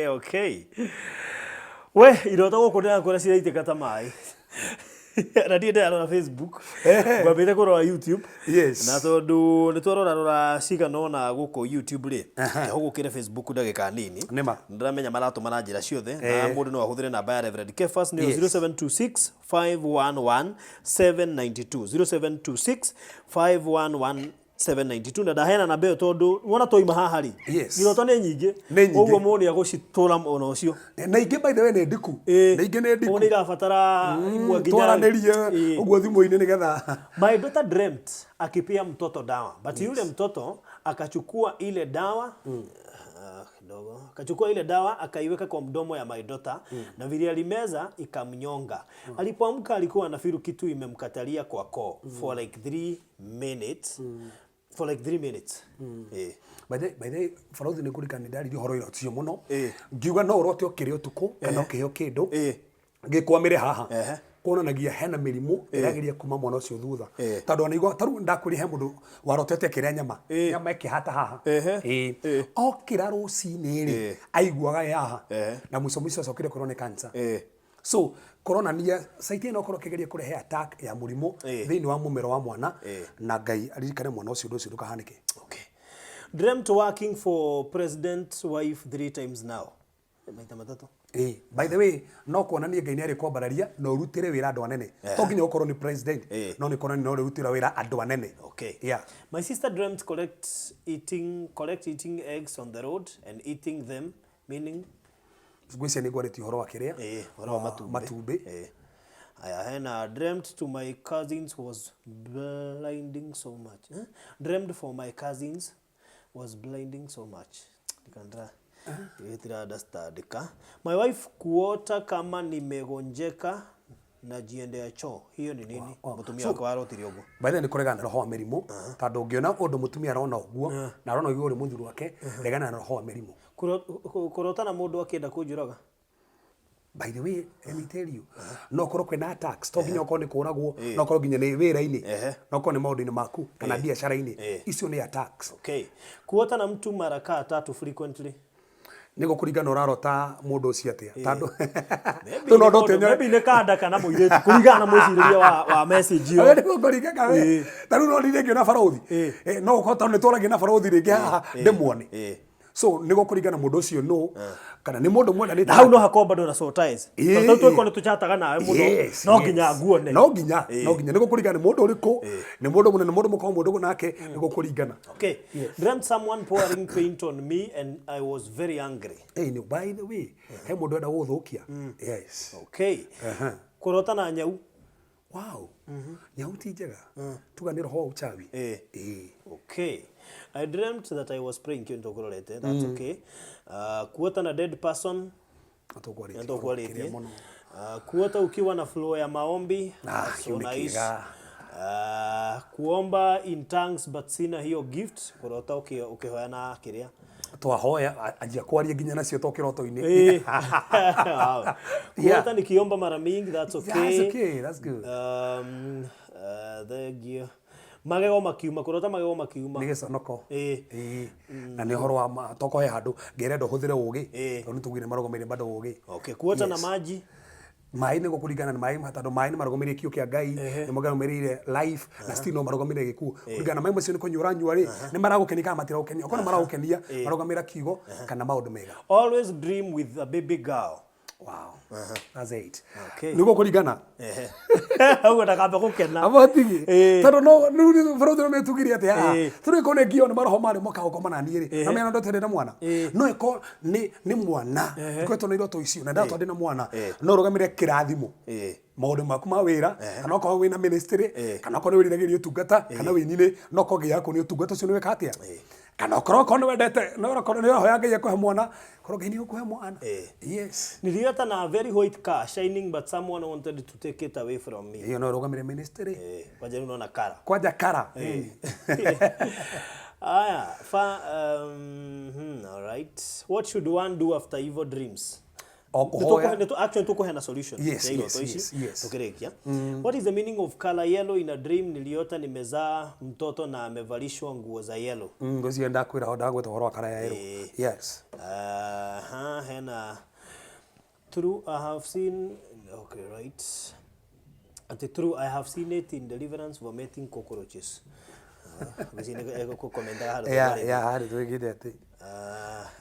Okay. We, iroto gũkũ ndĩrakora ciraitĩka ta maĩ. Na ndirĩ ndĩrarora Facebook. Ngwambĩte kũrora YouTube. Na tondũ nĩ twarora rora cigana ũna gũkũ YouTube rĩ, hũgũkĩre Facebook ndagĩka nini. Nĩma. Ndĩramenya maratũma na njĩra ciothe, na mũndũ no ahũthĩre namba ya Reverend Kefas nĩyo 0726 511 792, 0726 511 792, na ndaheana namba ĩyo tondũ wona twaima haha rĩ, iroto nĩ nyingĩ, Nĩ nyingĩ. Ũguo mũndũ nĩ agũcitũra ona ũcio. Na ingĩ by the way nĩ ndiku. Na ingĩ nĩ ndiku. Ũguo nĩ irabatara imwe nginya twaranĩrie ũguo thimũ-inĩ nĩgetha. My daughter dreamt akipea mtoto dawa, but yule mtoto akachukua ile dawa kidogo. Akachukua ile dawa akaiweka kwa mdomo ya my daughter na vile alimeza ikamnyonga. Alipoamka alikuwa anafeel kitu imemkatalia kwa koo for like 3 minutes. For like 3 minutes. By the way, Barũthi, nĩ kũrikana nĩ ndaririe ũhoro ira ũcio mũno. Ngiuga no ũrote ũkĩrĩa ũtukũ kana ũkĩheo kĩndũ gĩkwamĩre haha, kuonanagia hena mĩrimũ ĩrageria kuma mwana ũcio thutha, tondũ ona igua tarĩu ndakwĩrire he mũndũ warotete akĩrĩa nyama, nyama ĩkĩhata haha. Okĩra rũcinĩ rĩ, aiguaga ĩ haha, na mũico mũico acokire kwĩrwo nĩ cancer. So koronania site ĩno okorwo ĩkĩgeria kũrehe attack ya mũrimũ thĩinĩ wa mũmero wa mwana, na Ngai aririkane mwana ũcio, ũndũ ũcio ndũkahanĩke. Okay. Dreamt working for president's wife three times now. Maita matatũ. By the way, no kuonania Ngai nĩ arĩ kwambararia na ũrutĩre wĩra andũ anene. To nginya ũkorwo nĩ president, no nĩ kuonania no ũrutĩra wĩra andũ anene. My sister dreamt collect eating eggs on the road and eating them, meaning? Ngwĩciria nĩ ngwarĩtie ũhoro wa kĩrĩa. Ũhoro wa matumbĩ. Matumbĩ. Aya, hena dreamt to my cousins was blinding so much. Eh? Dreamt for my cousins was blinding so much. Nikandra. Tira understand ka. My wife kuota kama nimegonjeka najiendea choo. Hiyo ni nini? Mutumia So- wake warotire ũguo. By the way, nĩ kũregana na roho wa mĩrimũ, tondũ ũngĩona ũndũ mũtumia arona ũguo na arona ũguo ũrĩ mũthuri wake, regana na roho wa mĩrimũ. Kũrota na mũndũ akĩenda kũnjũraga. By the way, let me tell you, no korwo kwĩna attacks, to nginya ũkorwo nĩ kũragwo, no korwo nginya nĩ wĩra-inĩ, no korwo nĩ maũndũ-inĩ maku kana biacara-inĩ, icio nĩ attacks. Okay. Kuota na mtu mara kaa tatu frequently. Nĩ gũkũringana ũrarota mũndũ ũcio atĩa, tondũ Maybe tũ no nĩ ndote maybe nĩ kanda kana mũirĩtu kũringana na mwĩcirĩrie wa message ĩyo. Nĩ gũkũringa we ta rĩu no rĩngĩ na barũthi. No ũkorwo tondũ nĩ twaragia na barũthi rĩngĩ haha ndĩmuone. So nĩ gũkũringana mũndũ ũcio nũ, kana nĩ mũndũ mwendanĩte. Na hau no hakorwo bado na soul ties. Tondũ tũkorwo nĩ tũchataga nawe mũno, no nginya nguone. No nginya nĩ gũkũringana nĩ mũndũ ũrĩkũ, nĩ mũndũ mũnene, mũndũ mũkorwo mũndũ nake, nĩ gũkũringana. Okay. Dreamt someone pouring paint on me and I was very angry. Nĩ by the way, he mũndũ enda gũgũthũkia, yes. Okay. Kũrota na nyau. Wow, nyau ti njega, tuga nĩ roho wa uchawi. Okay. I dreamt that I was praying, kĩo nĩtũkũrorete. That's okay. Kuota na dead person. Tũkwarĩtie. Nĩtũkwarĩtie. Mũno. Kuota ukiwa na flow ya maombi. Ah, That's so kĩu nĩ nice. kĩega. Kuomba in tongues but sina hiyo gift. Kũrota ũkĩhoya na kĩrĩa. Twahoya anjia kwaria nginya nacio to kĩroto-inĩ. Wow. Kuota nikiomba mara mingi, that's okay. That's okay, that's good. Thank you. Magego makiuma, kũrota magego makiuma. Nĩ gĩconoko. Ĩĩ. Na nĩ ũhoro wa tokohe handũ ngĩrenda ũhũthĩre ũgĩ, tondũ nĩ tugire marũgamĩrĩire bado ũgĩ. Okay, kuota na maji. Maĩ nĩ gũkũringana nĩ maĩ, tondũ maĩ nĩ marũgamĩrĩire kiugo kĩa Ngai, nĩ marũgamĩrĩire life, na still no marũgamĩrĩire gĩkuũ. Kũringana na maĩ macio nĩ kũnyua ũranyua rĩ, nĩ maragũkenia kana matiragũkenia? Okorwo nĩ maragũkenia, marũgamĩrĩra kiugo kana maũndũ mega. Always dream with a baby girl. Wow, that's it. Okay. Nĩ gũkũringana. Ũguo ndakambe gũkena. Abotigi. Tondũ no rĩu bũrũri no metugire atĩ haha tondũ ĩkorwo nĩ ngio nĩ maroho marĩ moka gũkoma na niĩ rĩ, na mena ndoto ndĩ na mwana, no ĩkorwo nĩ mwana ngoretwo na iroto icio na ndatwa ndĩ na mwana, no rũgamĩrĩre kĩrathimo, maũndũ maku ma wĩra, kana okorwo wĩna ministry, kana okorwo nĩ wĩriragĩria ũtungata kana wĩini-rĩ, no okorwo ngai yaku nĩ ũtungata ũcio nĩ wĩka atĩa, kana okorwo nĩ wendete, no okorwo nĩ ũrahoya Ngai akũhe mwana, korwo Ngai nĩ ũkũhe mwana, yes. Niliota na a very white car shining, but someone wanted to take it away from me. Ĩyo no ĩrũgamĩrĩre ministry. Kwanja rĩu nona kara. Kwanja kara. Aya, fa, all right. What should one do after evil dreams? O kũhoya. Actually tukuheana solution ya iroto ici tukĩrĩkia. What is the meaning of color yellow in a dream? Niliota nimezaa mtoto na amevalishwa nguo za yellow. Ngwĩciria ndakwĩra ndagwĩta ũhoro wa kara ya yellow. Yes. Hena true, I have seen, okay, right. Ati true, I have seen it in deliverance, vomiting cockroaches. Ngwĩciria nĩ gũkomentaga handũ tũkwarĩtie. Yeah, harĩ twĩkĩte atĩ.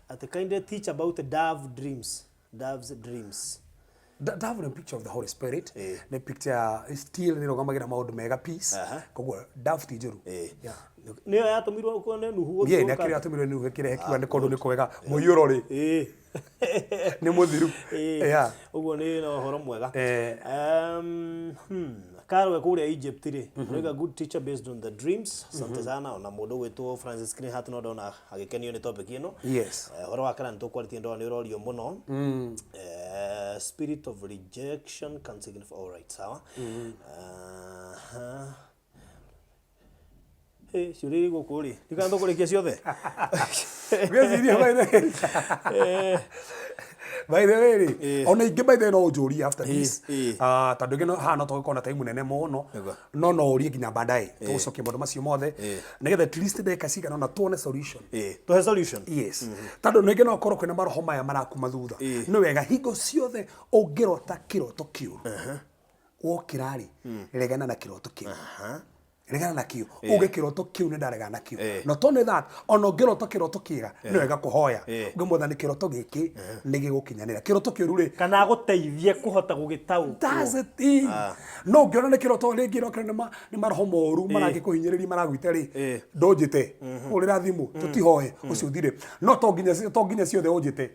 Ati kindly teach about dove dreams. Dove's dreams. Dove nĩ picture of the Holy Spirit. Nĩ picture ya still nĩ ĩrũgamagĩra maũndũ mega, peace. Koguo dove ti njũru. Yeah. Nĩyo yatũmirwo kuo nĩ Nuhu Ye, gũthiĩ nĩ gũka- akĩrĩa atũmirwo nĩ Nuhu ĩkĩrehe kiuga nĩ kũndũ nĩ kwega mũiyũro rĩ Ĩĩ. nĩ mũthiru. Ĩĩ. Yeah. Ũguo nĩ na ũhoro mwega. Eh. Karwe kũrĩa Egypt rĩ, mm good teacher based on the dreams. Asante sana ona mũndũ ũgwĩtwo Francis Greenheart no ndona agĩkenio nĩ topic ĩno. Yes. Eh, ũhoro wa kana nĩ tũkwarĩtie ndona nĩ ũrorio mũno. Eh, spirit of rejection can signify all right, sawa. Aha. Ĩ, ciũria iria igũkũ rĩ, ndikana tũkũrĩkia ciothe. Ngwĩciria by the by the way rĩ, ona ingĩ by the way no ũnjũrie after this. Ah, tondũ ingĩ haha no tũgĩkorwo na time nene mũno Nĩguo. no no ũrie nginya baadaye tũgũcokia maũndũ macio mothe nĩgetha at least ndagĩka cigana ũna tuone solution. Ĩ, tũhe solution. Yes, tondũ ningĩ no ũkorwo kwĩna maroho maya marakuma thutha. Nĩ wega hingo ciothe ũngĩrota kĩroto kĩũru, wokĩra rĩ, regana na kĩroto kĩu, regana nakĩo, uge kĩroto kĩu nĩ ndaregana nakĩo. Not only that, ona ũngĩrota kĩroto kĩega, nĩ wega kũhoya uge, "Mwathani, kĩroto gĩkĩ nĩ gĩgũkinyanĩra." Kĩroto kĩũru rĩ, Kana agũteithie kũhota gũgĩtaũkwo. That's the thing. No ũngĩona nĩ kĩroto rĩngĩ ũrokĩra nĩ maroho moru maragĩkũhinyĩrĩria maragwĩte rĩ, ndũnjĩte, hũrĩra thimũ tũtihoe ũcio ũthire. No to nginya ciothe ũnjĩte.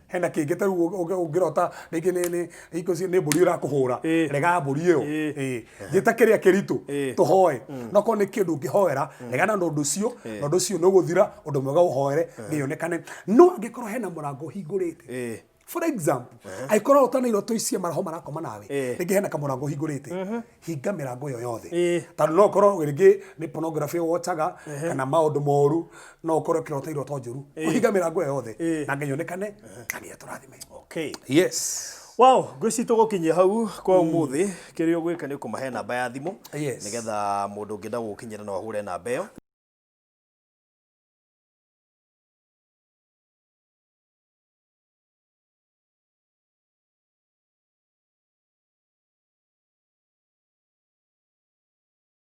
Hena kĩngĩ ta rĩu ũngĩrota rĩngĩ nĩ hingo nĩ mbũri ũrakũhũra, rega mbũri ĩyo. Ĩĩ. Njĩta kĩrĩa kĩritũ tũhoe. No korwo nĩ kĩndũ ũngĩhoera, regana na ũndũ ũcio, na ũndũ ũcio nĩ ũgũthira, ũndũ mwega ũhoere nĩyonekane. No angĩkorwo hena mũrango ũhingũrĩte, for example, angĩkorwo ũtana iroto icio maroho marakoma nawe, rĩngĩ hena kamũrango ũhingũrĩte, hinga mĩrango ĩyo yothe, tondũ no ũkorwo rĩngĩ nĩ pornography wochaga kana maũndũ moru, no ũkorwo ũkĩrota iroto njũru. Ũhinga mĩrango ĩyo yothe na Ngai onekane na Ngai atũrathime. Okay. Yes. Wow, ngwĩciria tũgũkinyia hau kwa ũmũthĩ. Kĩrĩa ũgwĩka nĩ ũkũmahe namba ya thimũ, Yes. nĩgetha mũndũ ũngĩenda gũgũkinyĩra no ahũre namba ĩyo.